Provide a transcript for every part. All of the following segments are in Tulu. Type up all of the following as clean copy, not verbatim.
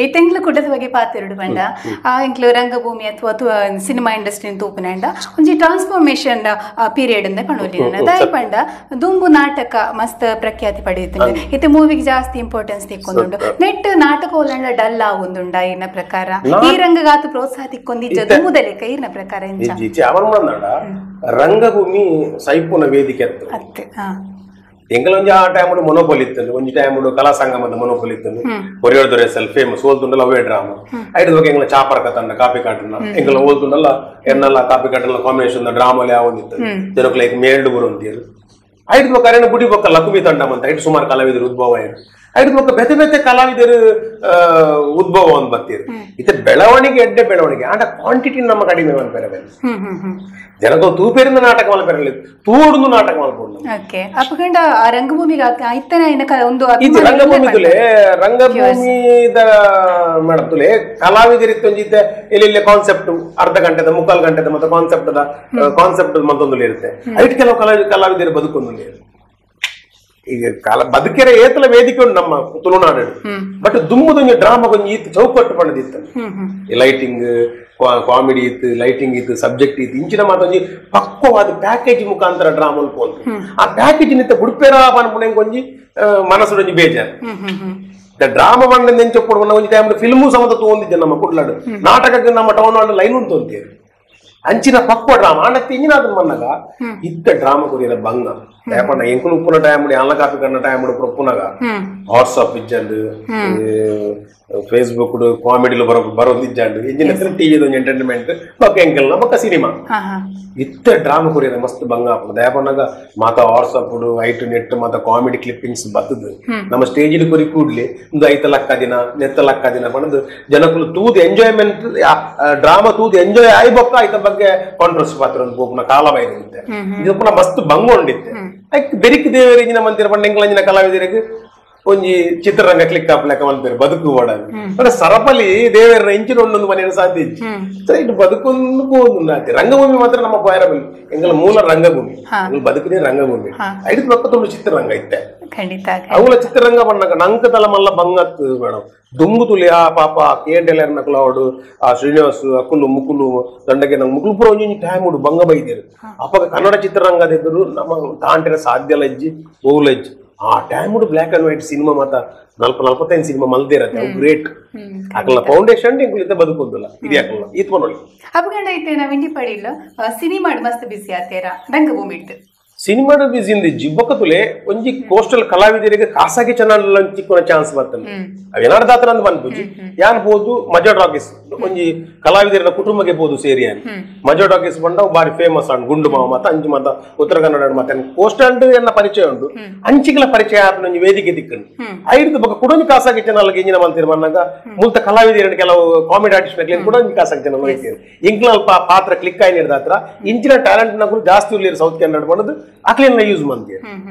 ಏತೆಂಗ್ಲ ಕುಡದ ಬಗ್ಗೆ ಪಾತಿರುಡು ಪಂಡ ಆ ಎಂಕ್ಲು ರಂಗಭೂಮಿ ಅಥವಾ ಸಿನಿಮಾ ಇಂಡಸ್ಟ್ರಿ ತೂಪುನಂಡ ಒಂಜಿ ಟ್ರಾನ್ಸ್ಫಾರ್ಮೇಶನ್ ಪೀರಿಯಡ್ ಅಂದ ಪಣೋಲಿ ದಾಯಿ ಪಂಡ ದುಂಬು ನಾಟಕ ಮಸ್ತ್ ಪ್ರಖ್ಯಾತಿ ಪಡೆಯುತ್ತಂಡೆ ಇತ್ತೆ ಮೂವಿಗೆ ಜಾಸ್ತಿ ಇಂಪಾರ್ಟೆನ್ಸ್ ತಿಕ್ಕೊಂದುಂಡು ನೆಟ್ ನಾಟಕ ಓಲಂಡ ಡಲ್ ಆವೊಂದುಂಡ ಈನ ಪ್ರಕಾರ ಈ ರಂಗಗಾತು ಪ್ರೋತ್ಸಾಹ ತಿಕ್ಕೊಂದಿಜ್ಜ ದುಂಬುದ ಲೆಕ್ಕ ಈನ ಪ್ರಕಾರ ರಂಗಭೂಮಿ ಸೈಪುನ ವೇದಿಕೆ ಅತ್ತೆ ಎಂಗಲೊಂಜಿ ಆ ಟೈಮ್ ಮೊನೋಪೊಲಿ ಇತ್ತು ಒಂಜಿ ಟೈಮ್ ಕಲಾ ಸಂಗಮದ ಮೊನೋಪೊಲಿ ಇತ್ತು ಹೊರೆಯೊಳ ದೊರೆ ಸೆಲ್ ಫೇಮಸ್ ಓಲ್ತುಂಡಲ ಅವೇ ಡ್ರಾಮ ಐದು ಬಗ್ಗೆ ಎಂಗ್ಲ ಚಾಪರ್ಕ ತಂಡ ಕಾಪಿ ಕಾಟನ ಎಂಗಲ ಓಲ್ತುಂಡಲ್ಲ ಎನ್ನಲ್ಲ ಕಾಪಿ ಕಾಟನ ಕಾಂಬಿನೇಷನ್ ಡ್ರಾಮಲ್ಲಿ ಯಾವೊಂದಿತ್ತು ಜನಕ್ಕೆ ಲೈಕ್ ಮೇಲ್ಡು ಬರುವಂತೀರು ಐದು ಬೊಕ್ಕ ಅರೇನ ಬುಡಿ ಬೊಕ್ಕ ಲಕುಮಿ ತಂಡ ಅಂತ ಐದು ಸುಮಾರು ಕಲಾವಿದರು ಉದ್ಭವ ಆಯ್ತು ಐದು ಬೊಕ್ಕ ಬೇತೆ ಬೇತೆ ಕಲಾವಿದರು ಉದ್ಭವ ಒಂದು ಬತ್ತೀರು ಇತ್ತೆ ಬೆಳವಣಿಗೆ ಎಡ್ಡೆ ಬೆಳವಣಿಗೆ ಆಂಡ ಕ್ವಾಂಟಿಟಿ ನಮ್ಮ ಕಡಿಮೆ ಮನ್ಪೆರೆ ಬೇರೆ ಜನಕ್ಕೆ ತೂಪೇರಿಂದ ನಾಟಕ ಮಲ್ಪೆರಲಿ ತೂಡುಂದು ನಾಟಕ ಮಲ್ಪೊಂಡು ರಂಗಭೂಮಿಗೆ ಇದು ರಂಗಭೂಮಿ ತುಲೆ ರಂಗಭೂಮಿದ ಮೇಡಮ್ ತುಲೆ ಕಲಾವಿದರಿತ್ತು ಒಂಜಿತ್ತೆ ಎಲ್ಲಿ ಕಾನ್ಸೆಪ್ಟ್ ಅರ್ಧ ಗಂಟೆದ ಮುಕ್ಕಾಲು ಗಂಟೆದ ಮತ್ತೆ ಕಾನ್ಸೆಪ್ಟ್ ಕಾನ್ಸೆಪ್ಟ್ ಮತ್ತೊಂದು ಇರುತ್ತೆ ಐಟ್ ಕೆಲವು ಕಲಾವಿದರು ಬದುಕೊಂದು ಈಗ ಕಾಲ ಬದುಕೆರೆ ಏತಲ ವೇದಿಕೆ ಉಂಟು ನಮ್ಮ ತುಳುನಾಡು ಬಟ್ ದುಮ್ಮದೊಂಜಿ ಡ್ರಾಮಾ ಕೊಂಚ ಇತ್ತು ಚೌಕಟ್ಟು ಪಡೆದಿತ್ತು ಲೈಟಿಂಗ್ ಕಾಮಿಡಿ ಇತ್ತು ಲೈಟಿಂಗ್ ಇತ್ತು ಸಬ್ಜೆಕ್ಟ್ ಇತ್ತು ಇಂಚಿನ ಮಾತೊಂಜಿ ಪಕ್ವವಾದ ಪ್ಯಾಕೇಜ್ ಮುಖಾಂತರ ಡ್ರಾಮಾ ಪೋಂತು ಆ ಪ್ಯಾಕೇಜ್ ನಿತ್ತ ಬುಡ್ಪೇರ ಪನ್ಪುಣೆ ಒಂಜಿ ಮನಸ್ಸುಡೊಂಜಿ ಬೇಜಾರು ಡ್ರಾಮಾ ಬಂಡ ನೆಂಚೊಪ್ಪು ಒಂಜಿ ಟೈಮ್ ಫಿಲ್ಮು ಸಮತ ತೋಂದಿದ್ದೆ ನಮ್ಮ ಕುಡ್ಲಾಡು ನಾಟಕಕ್ಕೆ ನಮ್ಮ town hall line ಉಂಟು ಅಂತೀರಿ ಅಂಚಿನ ಪಕ್ವ ಡ್ರಾಮಾ ಆಂಡ ತಿಂಜಿನ ಅದನ್ನ ಮನ್ನಗ ಇತ್ತ ಡ್ರಾಮಾ ಕೊರಿಯರ ಬಂಗ ಯಾಕಂಡ ಎಂಕುಲು ಉಪ್ಪುನ ಟೈಮ್ ಅಲ್ಲ ಕಾಪಿ ಕಣ್ಣ ಟೈಮ್ ಉಪ್ಪುನಗ ವಾಟ್ಸಪ್ ಇಜ್ಜಂಡು ಫೇಸ್ಬುಕ್ ಕಾಮಿಡಿಲು ಬರೋದಿಜ್ಜಂಡು ಇಂಜಿನ ಟಿವಿ ಒಂಜಿ ಎಂಟರ್ಟೈನ್ಮೆಂಟ್ ಬೊಕ್ಕ ಎಂಕಲ್ನ ಬೊಕ್ಕ ಸಿನಿಮಾ ಇತ್ತ ಡ್ರಾಮಾ ಕೊರಿಯರ ಮಸ್ತ್ ಬಂಗ ಆಪುಂಡು ದಯಪಣ್ಣಗ ಮಾತ WhatsApp height net ಮಾತ ಕಾಮಿಡಿ ಕ್ಲಿಪ್ಪಿಂಗ್ಸ್ ಬತ್ತದು ನಮ್ಮ ಸ್ಟೇಜ್ ಕೊರಿ ಕೂಡ್ಲಿ ಒಂದು ಐತ ಲಕ್ಕ ದಿನ ನೆತ್ತ ಲಕ್ಕ ದಿನ ಪಂಡದು ಜನಕುಲು ತೂದು ಎಂಜಾಯ್ಮೆಂಟ್ ಡ್ರಾಮಾ ತೂದು ಎಂಜಾಯ್ ಆಯ್ ಬೊಕ್ಕ ಐತ ಬಗ್ಗೆ ಕಾಂಟ್ರವರ್ಸಿ ಪಾತ್ರ ಒಂದು ಪೋಪುನ ಕಾಲ ಬೈದಿತ್ತೆ ಇದು ಪುನಃ ಮಸ್ತ್ ಬಂಗ ಉಂಡಿತ್ತೆ ಐಕ್ ಬೆರಿಕ್ ದೇವರ ಇಂಜಿನ ಮಂದಿರ ಪಂಡ ಎಂಕಲ ಕಲಾವಿದರಿಗೆ ಒಂಜಿ ಚಿತ್ರರಂಗ ಕ್ಲಿಕ್ ಆಪ್ಲೆಕ್ಕ ಮಲ್ಪೇರು ಬದುಕು ಓಡಾದು ಅಂದ್ರೆ ಸರಪಲಿ ದೇವರ ಇಂಚಿನ ಒಂದೊಂದು ಮನೆಯನ್ನು ಸಾಧ್ಯ ಇಜ್ಜಿ ಇದು ಬದುಕೊಂದು ಪೋದು ರಂಗಭೂಮಿ ಮಾತ್ರ ನಮ್ಮ ಪಾಯರಬಲ್ಲಿ ಎಂಗಲ ಮೂಲ ರಂಗಭೂಮಿ ಬದುಕಿನೇ ರಂಗಭೂಮಿ ಐದು ಪಕ್ಕ ತುಳು ಚಿತ್ರರಂಗ ಇತ್ತೆ ಖಂಡಿತ ಅವುಲ ಚಿತ್ರರಂಗ ಬಣ್ಣಗ ನಂಕ ತಲ ಮಲ್ಲ ಬಂಗತ್ ಮೇಡಮ್ ದುಂಬು ತುಲಿ ಆ ಪಾಪ ಕೇಂಡೆಲರ್ನ ಕುಲಾವಡು ಆ ಶ್ರೀನಿವಾಸ್ ಅಕುಲು ಮುಕುಲು ದಂಡಗೆ ನಂಗೆ ಮುಕುಲು ಪೂರ ಒಂಜಿ ಟೈಮ್ ಉಡು ಬಂಗ ಬೈದೇರು ಅಪ್ಪಗ ಕನ್ನಡ ಚಿತ್ರರಂಗದ ಎದುರು ನಮ್ಮ ತಾಂಟಿನ ಸಾಧ್ಯ ಲಜ್ಜಿ ಓಲಜ್ಜಿ ಆ time black and white cinema ಮಾತ 40-45 ಸಿನಿಮಾ ಮಲ್ದಿರತ್ತೆ ಅವು ಗ್ರೇಟ್ ಅಕಲ್ನ ಫೌಂಡೇಶನ್ ಇಂಕುಲಿತ ಬದುಕೊಂದಿಲ್ಲ ಇದು ಯಾಕಲ್ಲ ಈತ್ ಮನೋಳಿ ಅಪಗಂಡ ಐತೆ ನಾವ್ ಇಂಡಿ ಪಡಿಲ್ಲ ಸಿನಿಮಾ ಮಸ್ತ್ ಬಿಸಿ ಆತೇರ ರಂಗಭೂಮಿ ಇಡ್ದು ಸಿನಿಮಾದ ಬಿಸಿ ಇಂದ ಬೊಕ್ಕತುಲೆ ಒಂಜಿ ಕೋಸ್ಟಲ್ ಕಲಾವಿದರಿಗೆ ಖಾಸಗಿ ಚಾನಲ್ ಚಿಕ್ಕನ ಚಾನ್ಸ್ ಬರ್ತದೆ ಅವೇನಾರು ದಾತ್ರ ಅಂದ್ ಪನ್ಪುಜಿ ಯಾನ್ ಪೋದು ಮಜಾ ಟಾಕೀಸ್ ಒಂಜಿ ಕಲಾವಿದರ ಕುಟುಂಬಕ್ಕೆ ಪೋದು ಸೇರಿ ಮಜಾ ಟಾಕೀಸ್ ಬಂಡ ಬಾರಿ ಫೇಮಸ್ ಅಂಡ್ ಗುಂಡು ಮಾವ ಮಾತ ಅಂಚು ಮಾತ ಉತ್ತರ ಕನ್ನಡ ಮಾತ ಕೋಸ್ಟಲ್ ಎನ್ನ ಪರಿಚಯ ಉಂಟು ಅಂಚಿಗಳ ಪರಿಚಯ ಆಪುನ ಒಂಜಿ ವೇದಿಕೆ ದಿಕ್ಕಂಡು ಐದು ಬೊಕ್ಕ ಕುಡೊಂಜಿ ಖಾಸಗಿ ಚಾನಲ್ ಇಂಜಿನ ಮಲ್ತಿರ್ ಮನ್ನಾಗ ಮುಲ್ತ ಕಲಾವಿದರ ಕೆಲವು ಕಾಮಿಡಿ ಆರ್ಟಿಸ್ಟ್ ಕೂಡ ಒಂಜಿ ಖಾಸಗಿ ಚಾನಲ್ ಹೋಯ್ತೀರಿ ಇಂಕ್ಲ ಅಲ್ಪ ಪಾತ್ರ ಕ್ಲಿಕ್ ಆಗಿ ಹಿಡ್ದಾತ್ರ ಇಂಚಿನ ಟ್ಯಾಲೆಂಟ್ ನಗರು ಜಾಸ್ತಿ ಉಳ್ಳೀರು ಸೌತ್ ಕನ್ನಡ ಬಂದದ್ದು ಅಕ್ಲೇನ ಯೂಸ್ ಮಂದಿ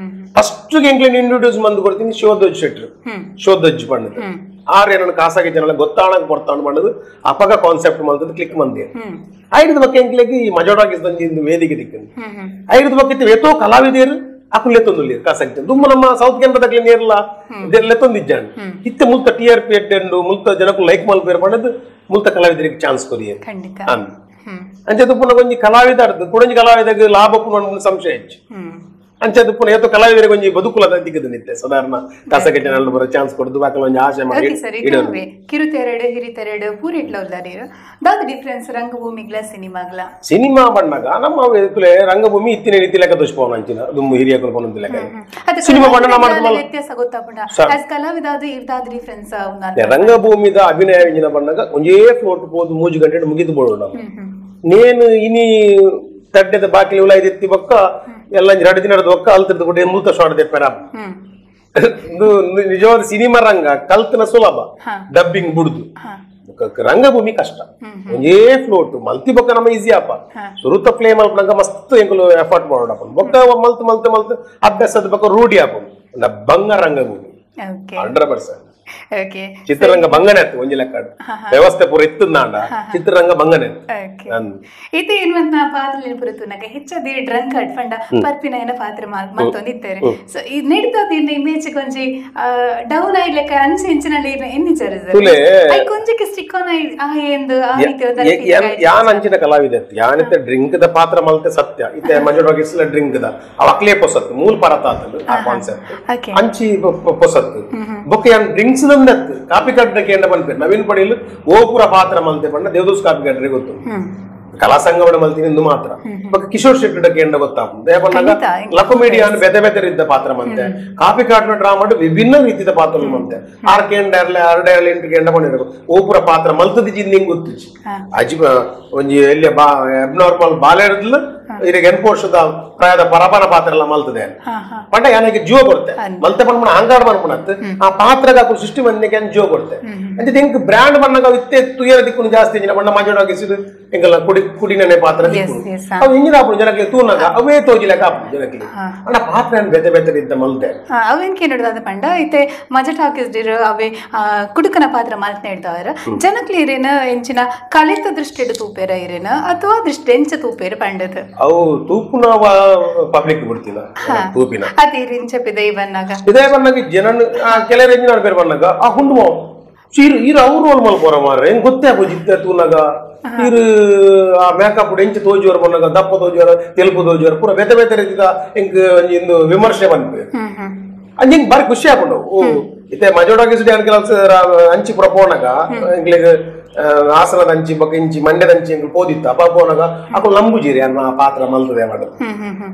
ಫಸ್ಟ್ ಎಂಕ್ಲೇನ್ ಇಂಟ್ರೊಡ್ಯೂಸ್ ಮಂದು ಕೊಡ್ತೀನಿ ಶಿವಧ್ವಜ್ ಶೆಟ್ರು ಶಿವಧ್ವಜ್ ಬಣ್ಣದ ಆರ್ ಏನನ್ನ ಖಾಸಗಿ ಜನ ಗೊತ್ತಾಣಕ್ ಬರ್ತಾಣ ಬಣ್ಣದು ಅಪಗ ಕಾನ್ಸೆಪ್ಟ್ ಮಂತದ್ದು ಕ್ಲಿಕ್ ಮಂದಿ ಐದು ಬಕ್ಕೆ ಎಂಕ್ಲೇಗೆ ಈ ಮಜೋಡಾಗಿಸ್ ವೇದಿಕೆ ದಿಕ್ಕಂದು ಐದು ಬಕ್ಕೆ ಏತೋ ಕಲಾವಿದರು ಅಕುಲು ಲೆತ್ತೊಂದು ಖಾಸಗಿ ಜನ ದುಮ್ಮ ನಮ್ಮ ಸೌತ್ ಕೆನರಾದಕ್ಲೆ ನೇರ್ಲ ಲೆತ್ತೊಂದಿಜ್ಜಾಂಡ್ ಇತ್ತೆ ಮುಲ್ತ T R P ಎಡ್ಡೆಂಡು ಮುಲ್ತ ಜನಕ್ಕೂ ಲೈಕ್ ಮಲ್ಪೇರು ಬಣ್ಣದು ಮುಲ್ತ ಕಲಾವಿದರಿಗೆ ಚಾನ್ಸ್ ಕೊರಿಯೆ ಅಂದ್ ಅಂಚೆ ಪುನಃ ಒಂಜಿ ಕಲಾವಿದ ಕುಡೊಂಜಿ ಕಲಾವಿದಾಗ ಲಾಭ ಪುನಃ ಸಂಶಯ ಹೆಚ್ಚು ಅಂಚೆ ಪುನಃ ಏತೋ ಕಲಾವಿದರಿಗೆ ಒಂಜಿ ಬದುಕುಲದ ದಿಕ್ಕದ ನಿತ್ತೆ ಸಾಧಾರಣ ಖಾಸಗಿ ಜನರು ಬರೋ ಚಾನ್ಸ್ ಕೊಡುದು ಬಾಕಲ ಒಂಜಿ ಆಸೆ ಮಾಡಿ ಕಿರುತೆರಡು ಹಿರಿತೆರಡು ಪೂರಿಟ್ಲ ಉಲ್ಲಾರೀರು ದಾದ ಡಿಫರೆನ್ಸ್ ರಂಗಭೂಮಿಗ್ಲ ಸಿನಿಮಾಗ್ಲ ಸಿನಿಮಾ ಬಣ್ಣಗ ನಮ್ಮ ರಂಗಭೂಮಿ ಇತ್ತಿನ ರೀತಿ ಲೆಕ್ಕ ದುಷ್ಪವನ ಅಂಚಿನ ದುಮ್ಮು ಹಿರಿಯ ಕೊಲ್ಪೊಂದು ಲೆಕ್ಕ ಸಿನಿಮಾ ಬಣ್ಣ ಮಾಡ್ತಲ್ಲ ವ್ಯತ್ಯಾಸ ಗೊತ್ತಾಪುಂಡ ಆಸ್ ಕಲಾವಿದ ಅದು ಇರ್ದಾದ ಡಿಫರೆನ್ಸ್ ರಂಗಭೂಮಿದ ಅಭಿನಯ ಇಂಜಿನ ಬಣ್ಣಗ ಒಂಜೇ ಫ್ಲೋಟ್ ಪೋದು 3 ಗಂಟೆ ಮುಗಿದು ಬೋಡು ನೇನು ಇನಿ ತಡ್ಡೆದ ಬಾಕಿಲಿ ಉಲ ಎತ್ತಿ ಬೊಕ್ಕ ಎಲ್ಲ 2 ದಿನ ಬೊಕ್ಕ ಅಲ್ತಿರ್ದು ಕೂಡ ಮುಲ್ತ ಶಾರ್ಟ್ ದೆಪ್ಪೆರ ನಿಜವಾದ ಸಿನಿಮಾ ರಂಗ ಕಲ್ತನ ಸುಲಭ ಡಬ್ಬಿಂಗ್ ಬುಡ್ದು ರಂಗಭೂಮಿ ಕಷ್ಟ ಒಂದೇ ಫ್ಲೋಟ್ ಮಲ್ತಿ ಬೊಕ್ಕ ನಮ್ಮ ಈಸಿ ಅಪ್ಪ ಸುರುತ ಪ್ಲೇ ಮಲ್ಪನಂಗ ಮಸ್ತ್ ಎಂಕುಲು ಎಫರ್ಟ್ ಮಾಡೋಡಪ್ಪ ಬೊಕ್ಕ ಮಲ್ತು ಮಲ್ತು ಮಲ್ತು ಅಭ್ಯಾಸದ ಬೊಕ್ಕ ರೂಢಿ ಆಪ ಬಂಗ ರಂಗಭೂಮಿ 100%. ಚಿತ್ರರಂಗ ಬಂಗನೆ ಆಯ್ತು ಒಂಜಿ ಲೆಕ್ಕ ವ್ಯವಸ್ಥೆ ಪೂರ ಇತ್ತಂದಾಂಡ ಚಿತ್ರರಂಗ ಬಂಗನೆ. ಇತ್ತೆ ಏನ್ವಂತ ಪಾತ್ರ ಪುರತುನಗ ಹೆಚ್ಚಾದ ಡ್ರಂಕ್ ಅಡ್ ಪಂಡ ಪರ್ಪಿನ ಏನ ಪಾತ್ರ ಮತ್ತೊಂದಿತ್ತಾರೆ. ಸೊ ಈ ನೆಡ್ತದ ಇಮೇಜ್ ಕೊಂಜಿ ಡೌನ್ ಆಯ್ಲೆಕ್ಕ ಅಂಚೆ ಇಂಚಿನಲ್ಲಿ ಎನ್ನಿಚಾರ ಕೊಂಜಕ್ಕೆ ಸ್ಟಿಕ್ ಆನ್ ಆ ಎಂದು ಆ ರೀತಿ ಯಾನ್ ಅಂಚಿನ ಕಲಾವಿದ ಯಾನಿತ್ತೆ ಡ್ರಿಂಕ್ the ಪಾತ್ರ ಮಲ್ತೆ ಸತ್ಯ ಇತ್ತೆ ಮಜೋಡಾಗಿಸ್ಲ ಡ್ರಿಂಕ್ the ಅವ ಅಕ್ಲೇ ಪೊಸತ್ತು ಮೂಲ ಪರತ ಆತಲು ಆ ಕಾನ್ಸೆಪ್ಟ್ ಅಂಚಿ ಪೊಸತ್ತು ಬೊಕ್ಕ ಯಾನ್ ಡ್ರಿಂಕ್ಸ್ ದಂದತ್ತು ಕಾಪಿ ಕಟ್ಟ ಕೇಂದ್ರ ಪನ್ಪೆ ನವೀನ್ ಪಡೀಲ್ ಓಪುರ ಪಾತ್ರ ಮಲ್ತೆ ಪಂಡ ದೇವದೋಸ್ ಕಾಪಿ ಕಟ್ರೆ ಗೊತ್ತು ಕಲಾ ಸಂಘ ಮಲ್ತೀನಿ ಎಂದು ಮಾತ್ರ ಬೊಕ್ಕ ಕಿಶೋರ್ ಶೆಟ್ಟಿ ಕೇಂದ್ರ ಗೊತ್ತಾಗ್ತದೆ ಲಕೊಮಿಡಿಯನ್ ಬೆದೆ ಬೆದೆ ಇದ್ದ ಪಾತ್ರ ಮಂತೆ ಕಾಪಿ ಕಾಟಿನ ಡ್ರಾಮಾ ವಿಭಿನ್ನ ರೀತಿಯ ಪಾತ್ರ ಮಂತೆ ಆರ್ ಕೇಂದ್ರ ಆರ್ ಡೈರ್ಲೆ ಎಂಟು ಕೇಂದ್ರ ಪಂಡಿರಬೇಕು ಓಪುರ ಪಾತ್ರ ಮಲ್ತದ ಜಿಂದ ಗೊತ್ತಿಚ್ಚಿ ಅಜಿ ಒಂಜಿ ಎಲ್ಲಿ ಬಾ ಅಬ್ನಾರ್ಮಲ್ ಬಾಲೆ ಇರದಿಲ್ಲ ಇದಕ್ಕೆ ಎನ್ಫೋರ್ಸದ ಪ್ರಾಯದ ಪರಪರ ಪಾತ್ರ ಎಲ್ಲ ಮಲ್ತದೆ ಪಂಡ ಯಾನಿಗೆ ಜೀವ ಕೊಡ್ತೆ ಮಲ್ತೆ ಪಂಡ ಹಂಗಾಡ್ ಪನ್ಪುಣತ್ ಆ ಪಾತ್ರಗ ಸೃಷ್ಟಿ ಬಂದಿಗೆ ಜೀವ ಕೊಡ್ತೆ ಅಂಚೆ ಎಂಕ್ ಬ್ರ್ಯಾಂಡ್ ಬಣ್ಣಗ ಇತ್ತೆ ತುಯರ ದಿಕ್ಕುನು ಜಾಸ್ತಿ ಇಂಜಿನ ಬಣ್ಣ ಮಜೋಡಾಗಿಸಿದು ಎಂಗೆಲ್ಲ ಕುಡಿ ಕುಡಿನೇ ಪಾತ್ರ ದಿಕ್ಕುನು ಅವು ಇಂಜಿನ ಆಪುನು ಜನಕ್ಕೆ ತೂನಗ ಅವೇ ತೋಜಿಲೆಕ್ಕ ಆಪುನು ಜನಕ್ಕೆ ಅಂಡ ಪಾತ್ರ ಬೆತೆ ಬೆತೆ ಇದ್ದ ಮಲ್ತೆ ಅವೇನ್ ಕೇಳಿದ ಪಂಡ ಇತ್ತೆ ಮಜ ಟಾಕೀಸ್ ಅವೇ ಕುಡುಕನ ಪಾತ್ರ ಮಲ್ತೆ ಇಡ್ದವರ ಜನಕ್ಲಿ ಇರೇನ ಎಂಚಿನ ಕಲಿತ ದೃಷ್ಟಿಡು ತೂಪೇರ ಇರೇನ ಅಥವಾ ದೃಷ್ಟಿ ಎಂಚ ತೂಪೇರು ಪಂಡದ ಅವು ತೂಪುನ ಪಬ್ಲಿಕ್ ಬಿಡ್ತಿಲ್ಲ ತೂಪಿನ ಅದೇ ರಿಂಚಪಿದೆ ಬನ್ನಾಗ ಇದೇ ಬನ್ನಾಗ ಜನ ಕೆಲವರು ಎಂಜಿನ ಬೇರೆ ಬನ್ನಾಗ ಆ ಹುಂಡು ಚೀರು ಈರು ಅವ್ರು ರೋಲ್ ಮಲ್ಪೋರ ಮಾರ್ರೆ ಹೆಂಗ್ ಗೊತ್ತೇ ಆಪು ಜಿತ್ತೆ ತೂನಾಗ ಈರು ಆ ಮೇಕಪ್ ಎಂಚ ತೋಜುವರು ಬನ್ನಾಗ ದಪ್ಪ ತೋಜುವರು ತೆಲುಪು ತೋಜುವರು ಪೂರ ಬೇತೆ ಬೇತೆ ರೀತಿದ ಹೆಂಗ್ ಇಂದು ವಿಮರ್ಶೆ ಬಂದ್ವಿ ಅಂದ್ ಹಿಂಗ್ ಬಾರಿ ಖುಷಿ ಆಪುಂಡು. ಓ ಇತ್ತೆ ಮಜೋಡಾಗಿಸ್ ಕೆಲಸ ಅಂಚಿ ಪೂರ ಪೋನಾಗ ಎಂಕ್ಲೆಗ್ ಹಾಸನದ ಅಂಚಿ ಬೊಕ್ಕ ಇಂಚಿ ಮಂಡ್ಯದ ಅಂಚಿ ಎಂಕ್ಲು ಪೋದಿತ್ತ ಅಪ್ಪ ಪೋನಾಗ ಅಕುಲು ನಂಬುಜಿರಿ ಅನ್ನ ಪಾತ್ರ ಮಲ್ತದೆ ಮಾಡೋದು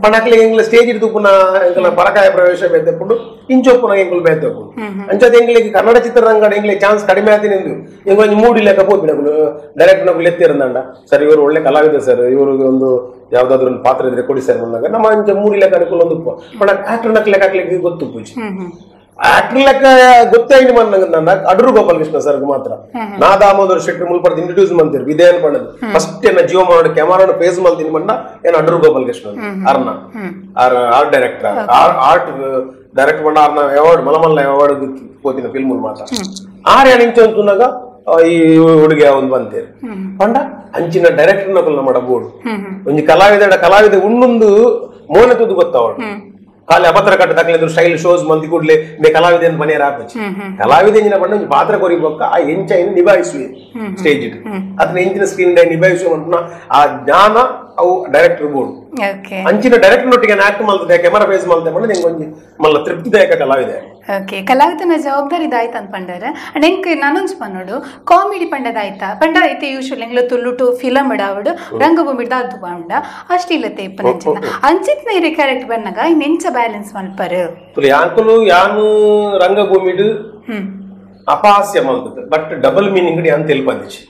ಪಂಡ ಅಕ್ಲೆಗ್ ಎಂಕ್ಲ ಸ್ಟೇಜ್ ಇಡ್ದುಪುನ ಎಂಕ್ಲ ಪರಕಾಯ ಪ್ರವೇಶ ಬೇತೆಪುಂಡು ಇಂಚೊಪ್ಪುನ ಎಂಕ್ಲು ಬೇತೆಪುಂಡು ಅಂಚದ ಎಂಕ್ಲೆಗ್ ಕನ್ನಡ ಚಿತ್ರರಂಗಡ ಎಂಕ್ಲೆ ಚಾನ್ಸ್ ಕಡಿಮೆ ಆತಿನ ಎಂದು ಎಂಕ್ ಒಂಜಿ ಮೂಡಿ ಲೆಕ್ಕ ಪೋಪಿನ ಅಕುಲು ಡೈರೆಕ್ಟ್ ನಕುಲು ಎತ್ತಿರಂದಂಡ ಸರ್ ಇವರು ಒಳ್ಳೆ ಕಲಾವಿದ ಸರ್ ಇವರು ಒಂದು ಯಾವ್ದಾದ್ರು ಒಂದು ಪಾತ್ರ ಇದ್ರೆ ಕೊಡಿ ಸರ್ ಬಂದಾಗ ನಮ್ಮ ಅಂಚ ಮೂಡಿ ಲೆಕ್ಕ ಅನುಕೂಲ ಒಂದು ಪಂಡ ಆಕ್ಟರ್ ನಕ್ ಲೆಕ್ಕ ಹಾಕ್ಲಿಕ್ಕೆ ಗೊತ್ತು ಪೂಜೆ ಆಕ್ಟರ್ ಲೆಕ್ಕ ಗೊತ್ತೇ ನನ್ನ ಅಡೂರು ಗೋಪಾಲಕೃಷ್ಣ ಸರ್ ಮಾತ್ರ ನಾ ದಾಮೋದರ ಶೆಟ್ಟಿ ಮುಲ್ಪರ್ದು ಇಂಟ್ರೊಡ್ಯೂಸ್ ಮಂತಿರು ಇದೇನು ಪಣ್ಣದು ಫಸ್ಟ್ ಏನ ಜೀವ ಮಾಡೋದು ಕ್ಯಾಮರಾ ಫೇಸ್ ಮಲ್ತೀನಿ ಬಣ್ಣ ಏನ Adoor Gopalakrishna ಅರ್ನ art director art direct ಬಣ್ಣ ಅರ್ನ ಅವಾರ್ಡ್ ಮಲಮಲ್ಲ ಅವಾರ್ಡ್ ಹೋತಿನ ಫಿಲ್ಮ್ ಮಾತ್ರ ಆರ್ ಏನ್ ಇಂಚ ಅಂತುನಾಗ ಈ ಹುಡುಗಿ ಒಂದು ಬಂತೇರಿ ಪಂಡ ಅಂಚಿನ ಡೈರೆಕ್ಟರ್ ನಕಲ್ ಮಾಡ ಬೋರ್ಡ್ ಒಂಜಿ ಕಲಾವಿದ ಕಲಾವಿದ ಉಣ್ಣೊಂದು ಮೋನೆ ತುದು ಗೊತ್ತಾವಳು ಖಾಲಿ ಅಪತ್ರ ಕಟ್ಟ ತಕಲಿದ್ರು ಸ್ಟೈಲ್ ಶೋಸ್ ಮಂದಿ ಕೂಡ್ಲೆ ಮೇ ಕಲಾವಿದ ಮನೆಯರ ಹಾಪಚ್ಚಿ ಕಲಾವಿದ ಎಂಜಿನ ಬಣ್ಣ ಒಂಜಿ ಪಾತ್ರ ಕೊರಿಬೊಕ್ಕ ಆ ಎಂಚ ಏನು ನಿಭಾಯಿಸುವೆ ಸ್ಟೇಜ್ ಇಟ್ಟು ಅದನ್ನ ಎಂಚಿನ ಸ್ಕ್ರೀನ್ ನಿಭಾಯಿಸುವ ಅಂತ ಆ ಜ್ಞಾನ ಅವು ಡೈರೆಕ್ಟರ್ ಬೋರ್ಡ್ ಅಂಚಿನ ಡೈರೆಕ್ಟರ್ ನೊಟ್ಟಿಗೆ ಆಕ್ಟ್ ಮಲ್ತದೆ ಕ್ಯಾಮರಾ ಫೇಸ್ ಮಲ್ತೆ ಬಣ್ಣ ನಿಂಗೆ ಒಂಜಿ ಮಲ್ಲ ತೃಪ್ತಿದಾಯಕ ಕಲಾವಿದೆ. ಓಕೆ ಕಲಾವಿದನ ಜವಾಬ್ದಾರಿ ಇದಾಯ್ತು ಅಂತ ಪಂಡಾರ ಅಂಡ್ ಎಂಕ್ ನಾನೊಂಜಿ ಪನ್ನೋಡು ಕಾಮಿಡಿ ಪಂಡದಾಯ್ತಾ ಪಂಡ ಐತೆ ಯೂಶುವಲ್ ಎಂಗ್ಲ ತುಳ್ಳುಟು ಫಿಲಮ್ ಇಡಾವಡು ರಂಗಭೂಮಿ ದಾದು ಪಂಡ ಅಷ್ಟಿಲ್ಲತೆ ಇಪ್ಪನಂಚಿನ ಅಂಚಿತ್ನ ಇರೆ ಕ್ಯಾರೆಕ್ಟರ್ ಬನ್ನಾಗ ಇನ್ ಎಂಚ ಬ್ಯಾಲೆನ್ಸ್ ಮಲ್ಪರು ಯಾಂಕುಲು ಯಾನು ರಂಗಭೂಮಿಡು ಅಪಹಾಸ್ಯ ಮಲ್ತದೆ but double meaning ಯಾನ್ ತೆಲ್ಪಂದಿಚಿ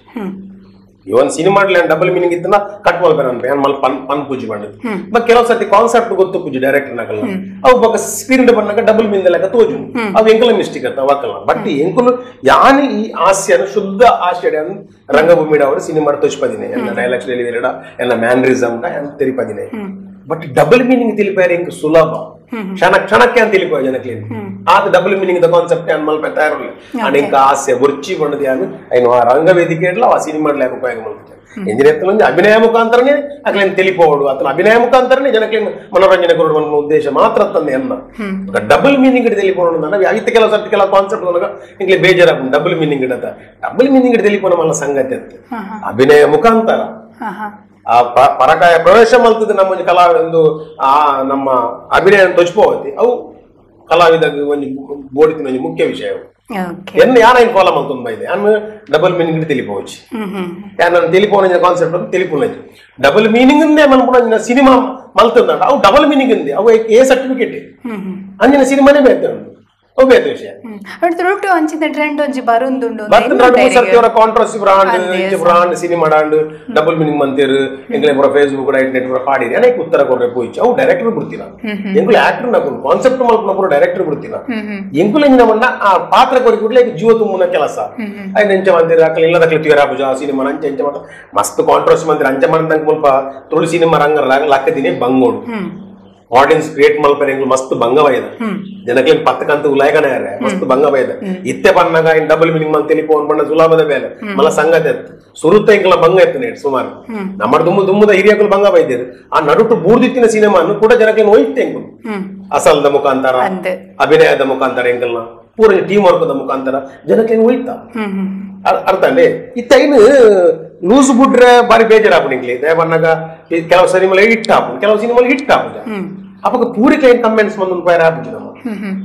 ಇವನ್ cinema double meaning ಇತ್ತನ cut ಮಲ್ಪೆ ನನ್ ಯಾನ್ ಮಲ್ ಪನ್ ಪನ್ ಪೂಜೆ ಮಾಡೋದು ಬಟ್ ಕೆಲವು ಸರ್ತಿ ಕಾನ್ಸೆಪ್ಟ್ ಗೊತ್ತು ಪೂಜೆ ಡೈರೆಕ್ಟರ್ ನಕಲ್ಲ ಅವು ಬೊಕ್ಕ ಸ್ಕ್ರೀನ್ ಬನ್ನಾಗ ಡಬಲ್ ಮೀನ್ ಲೆಕ್ಕ ತೋಜು ಅವು ಎಂಕುಲ ಮಿಸ್ಟೇಕ್ ಅತ್ತ ಅವಕ್ಕಲ್ಲ ಬಟ್ ಎಂಕುಲು ಯಾನ್ ಈ ಹಾಸ್ಯನ ಶುದ್ಧ ಹಾಸ್ಯ ರಂಗಭೂಮಿ ಅವರು ಸಿನಿಮಾ ತೋಚ್ಪದಿನಿ ಎಲ್ಲ ಡೈಲಾಗ್ಸ್ ಡೆಲಿವರಿ ಎಲ್ಲ ಮ್ಯಾನರಿಸಮ್ ತೆರಿಪದಿನಿ but double meaning ತಿಳಿಪಾರೆ ಎಂಕ್ ಸುಲಭ ಕ್ಷಣ ಕ್ಷಣಕ್ಕೆ ಅಂತ ತಿಳಿಪ ಜನಕ್ಕೆ ಆದ double meaning the concept ಅನ್ ಮಲ್ಪ ತಯಾರಿಲ್ಲ ಅಂಡ್ ಇಂಕ ಹಾಸ್ಯ ಬುರ್ಚಿ ಬಂಡದ ಯಾನು ಐನು ಆ ರಂಗವೇದಿಕೆ ಇಡ್ಲ ಆ ಸಿನಿಮಾ ಉಪಯೋಗ ಮಾಡ್ತಾರೆ ಎಂಜಿನಿಯರ್ ಅಭಿನಯ ಮುಖಾಂತರನೇ ಅಕ್ಲೇನು ತಿಳಿಪೋಡು ಅತನ ಅಭಿನಯ ಮುಖಾಂತರನೇ ಜನಕ್ಕೆ ಮನೋರಂಜನೆ ಕೊಡುವ ಉದ್ದೇಶ ಮಾತ್ರ ತಂದೆ ಅನ್ನ ಡಬಲ್ ಮೀನಿಂಗ್ ತಿಳಿಪೋಣ ಐತೆ ಕೆಲವು ಸರ್ತಿ ಕೆಲವು ಕಾನ್ಸೆಪ್ಟ್ ನನಗ ಇಂಗ್ಲಿ ಬೇಜಾರಾಗ ಡಬಲ್ ಮೀನಿಂಗ್ ಇಡತ್ತ ಡಬಲ್ ಮೀನಿಂಗ್ ತಿಳಿಪೋಣ ಮಲ್ಲ ಸಂಗತಿ ಅಂತ ಅಭಿನಯ ಮುಖಾಂತರ ಆ ಪರಕಾಯ ಪ್ರವೇಶ ಮಲ್ತದೆ ನಮ್ಮ ಒಂಜಿ ಕಲಾ ಒಂದು ಆ ನಮ್ಮ ಅಭಿನಯ ತೊಚ್ಪೋವತಿ ಅವು ಕಲಾವಿದ ಒಂಜಿ ಬೋಡಿತಿನ ಒಂಜಿ ಮುಖ್ಯ ವಿಷಯ. ಎನ್ನ ಯಾನ ಫಾಲೋ ಮಲ್ತೊಂದು ಬೈದೆ ಯಾನ್ ಡಬಲ್ ಮೀನಿಂಗ್ ತಿಳಿಪೋಚಿ ಯಾನ್ ತಿಳಿಪೋನ ಕಾನ್ಸೆಪ್ಟ್ ಅಂತ ತಿಳಿಪುನ ಡಬಲ್ ಮೀನಿಂಗ್ ಇಂದೇ ಮನ್ಪುನ ಸಿನಿಮಾ ಮಲ್ತಂದ ಅವು ಡಬಲ್ ಮೀನಿಂಗ್ ಇಂದೆ ಅವು ಎ ಸರ್ಟಿಫಿಕೇಟ್ ಅಂಜಿನ ಸಿನಿಮಾನೇ ಬೇತೆ ಉಂಟು ಅವು ಬೇತೆ ವಿಷಯ. ಅಂಚಿನ ಟ್ರೆಂಡ್ ಒಂಜಿ ಬರುಂದುಂಡು controversy brand brand cinema ಡಾಂಡ್ double meaning ಮಂತೇರು ಎಂಗ್ಲೆ ಪೂರ ಫೇಸ್ಬುಕ್ ಇಂಟರ್ನೆಟ್ ಪೂರ ಪಾಡಿರಿ ಅನೇಕ ಉತ್ತರ ಕೊರ್ರೆ ಪೋಯಿಚು ಅವು ಡೈರೆಕ್ಟರ್ ಬಿಡ್ತಿನ ಎಂಕುಲು ಆಕ್ಟರ್ ನಕುಲು ಕಾನ್ಸೆಪ್ಟ್ ಮಲ್ಪುನ ಪೂರ ಡೈರೆಕ್ಟರ್ ಬಿಡ್ತಿನ ಎಂಕುಲು ಎಂಜಿನ ಬಣ್ಣ ಆ ಪಾತ್ರ ಕೊರಿ ಕೂಡ್ಲೆ ಜೀವ ತುಂಬುನ ಕೆಲಸ ಐನ ಎಂಚ ಮಂದಿರ ಅಕಲ್ ಇಲ್ಲದಕ್ಲೆ ತುಯರ ಪೂಜಾ ಸಿನಿಮಾ ಅಂಚೆ ಎಂಚ ಮಾತ ಮಸ್ತ್ ಕಾಂಟ್ರವರ್ಸಿ ಮಂದಿರ ಅಂಚೆ ಮಂದಂಗ್ ಮುಲ್ಪ ತುಳು ಸಿನಿಮಾ ರಂಗ ಲಕ್ಕದಿನಿ ಬಂಗೋಡು Audience create ಮಲ್ಪನೆ ಮಸ್ತ್ ಭಂಗವಾಯ್ದ ಜನಕ್ಕೆ ಪತ್ತಕಂತ ಉಲಾಯಕನೇ ಮಸ್ತ್ ಭಂಗವಾಯ್ದ ಇತ್ತೆ ಪನ್ನಾಗ ಇನ್ ಡಬಲ್ ಮೀನಿಂಗ್ ಮಲ್ ತೆಲಿಪೋನ್ ಬಣ್ಣ ಸುಲಭದ ಮೇಲೆ ಮಲ ಸಂಗತಿ ಎತ್ತು ಸುರುತ್ತ ಇಂಕಲ ಭಂಗ ಎತ್ತು ನೇಟ್ ಸುಮಾರು ನಮ್ಮ ದುಮ್ಮು ದುಮ್ಮದ ಹಿರಿಯಕಲು ಭಂಗ ಬೈದೇರು ಆ ನಡುಟು ಬೂರ್ದಿತ್ತಿನ ಸಿನಿಮಾನು ಕೂಡ ಜನಕ್ಕೆ ಒಯ್ತೆ ಎಂಕುಲು ಅಸಲ್ದ ಮುಖಾಂತರ ಅಭಿನಯದ ಮುಖಾಂತರ ಎಂಕಲ್ನ ಪೂರ ಟೀಮ್ ವರ್ಕ್ the ಮುಖಾಂತರ ಜನಕ್ಕೆ ಒಯ್ತ ಅರ್ಥ ಅಲ್ಲೇ ಇತ್ತ ಇನ್ನು ಲೂಸ್ ಬಿಟ್ರೆ ಬಾರಿ ಬೇಜಾರಾಪು ನಿಂಗ್ಲಿ ದಯಪನ್ನಾಗ ಕೆಲವು ಸಿನಿಮಾ ಹಿಟ್ ಆಪು ಕೆಲವು ಸಿನಿಮಾ ಹಿಟ್ ಆಪುಜ ಅವಾಗ ಪೂರಿ ಕ್ಲೈಂಟ್ ಕಮೆಂಟ್ಸ್ ಬಂದು ಫೈರ್ ಆಪುಜಿ ನಮ್ಮ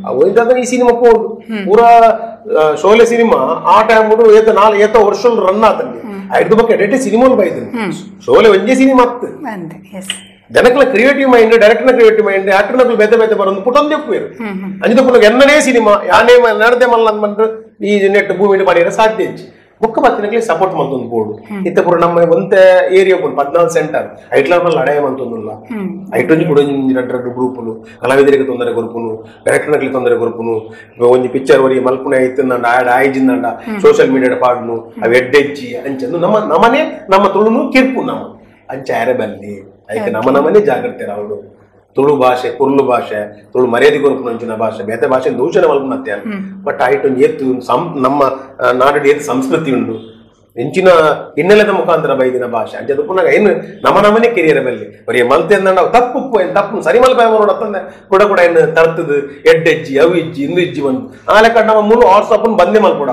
ಅವು ಈ ಸಿನಿಮಾ ಪೋಡು ಪೂರಾ ಶೋಲೆ ಸಿನಿಮಾ ಆ ಟೈಮ್ ಏತ ನಾಲ್ ಏತ ವರ್ಷ ರನ್ ಆತಂಗೆ ಐದು ಬಗ್ಗೆ ಎಡೆಟೆ ಸಿನಿಮಾ ಬೈತೀನಿ ಶೋಲೆ ಒಂದೇ ಸಿನಿಮಾ ಆಗ್ತದೆ ಜನಗಳ ಕ್ರಿಯೇಟಿವ್ ಮೈಂಡ್ ಡೈರೆಕ್ಟರ್ನ ಕ್ರಿಯೇಟಿವ್ ಮೈಂಡ್ ಆಕ್ಟರ್ನ ಬೇತೆ ಬೇತೆ ಬರೋದು ಪುಟೊಂದು ಒಪ್ಪುವೇರು ಅಂಜಿದ ಪುನಃ ಎನ್ನನೇ ಸಿನಿಮಾ ಯಾನೇ ನಡದೆ ಮಲ್ಲ ಅಂದ್ಬಂದ್ರೆ ಈ ನೆಟ್ ಭೂಮಿ ಮಾಡಿದ್ರೆ ಸಾಧ್ಯ ಹೆಚ್ಚು ಬೊಕ್ಕ ಬತ್ತಿನಕ್ಲೆ ಸಪೋರ್ಟ್ ಮಂತೊಂದು ಬೋರ್ಡು ಇತ್ತ ಪೂರ ನಮ್ಮ ಒಂತೆ ಏರಿಯಾ ಪುಂಡು 14 ಸೆಂಟರ್ ಐಟ್ಲ ಮಲ್ಲ ಅಡಯ ಮಂತೊಂದುಲ್ಲ ಐಟೊಂಜಿ ಕೂಡ ಒಂಜಿ ರಡ್ಡು ರಡ್ಡು ಗ್ರೂಪುಲು ಕಲಾವಿದರಿಗೆ ತೊಂದರೆ ಕೊರ್ಪುನು ಡೈರೆಕ್ಟರ್ನಕ್ಲೆ ತೊಂದರೆ ಕೊರ್ಪುನು ಒಂಜಿ ಪಿಕ್ಚರ್ ಒರಿ ಮಲ್ಪುನೆ ಇತ್ತಂದಂಡ ಆಡ ಆಯ್ಜಿಂದಂಡ ಸೋಷಿಯಲ್ ಮೀಡಿಯಾ ಪಾಡ್ನು ಅವು ಎಡ್ಡೆಜ್ಜಿ ಅಂಚಂದು ನಮ್ಮ ನಮನೆ ನಮ್ಮ ತುಳುನು ಕಿರ್ಪು ನಮ್ಮ ಅಂಚ ಆರೆ ಬಲ್ಲಿ ಐಕೆ ನಮ್ಮ ನಮನೆ ಜಾಗ್ರತೆ ರಾವುಡು ತುಳು ಭಾಷೆ ಕುರ್ಲು ಭಾಷೆ ತುಳು ಮರ್ಯಾದೆ ಕೊರ್ಪುನಂಚಿನ ಭಾಷೆ ಬೇತೆ ಭಾಷೆ ದೂಷಣೆ ಮಲ್ಪುನತ್ತೆ ಬಟ್ ಐಟೊಂದು ಏತು ನಮ್ಮ ನಾಡು ಏತು ಸಂಸ್ಕೃತಿ ಉಂಡು ಎಂಚಿನ ಹಿನ್ನೆಲೆದ ಮುಖಾಂತರ ಬೈದಿನ ಭಾಷೆ ಅಂಚೆ ಪುನಃ ಏನು ನಮ್ಮ ನಮನೆ ಕೆರಿಯರ ಬಲ್ಲಿ ಬರೀ ಮಲ್ತೆ ನಾವು ತಪ್ಪು ಏನು ತಪ್ಪು ಸರಿ ಮಲ್ಪ ನೋಡತ್ತಂದೆ ಕೂಡ ಕೂಡ ಏನು ತರ್ತದು ಎಡ್ಡೆಜ್ಜಿ ಅವು ಇಜ್ಜಿ ಇಂದು ಇಜ್ಜಿ ಬಂದು ಆಲೆ ಕಡೆ ನಮ್ಮ ಮೂಲು ವಾಟ್ಸಪ್ ಬಂದೇ ಮಲ್ಪಡ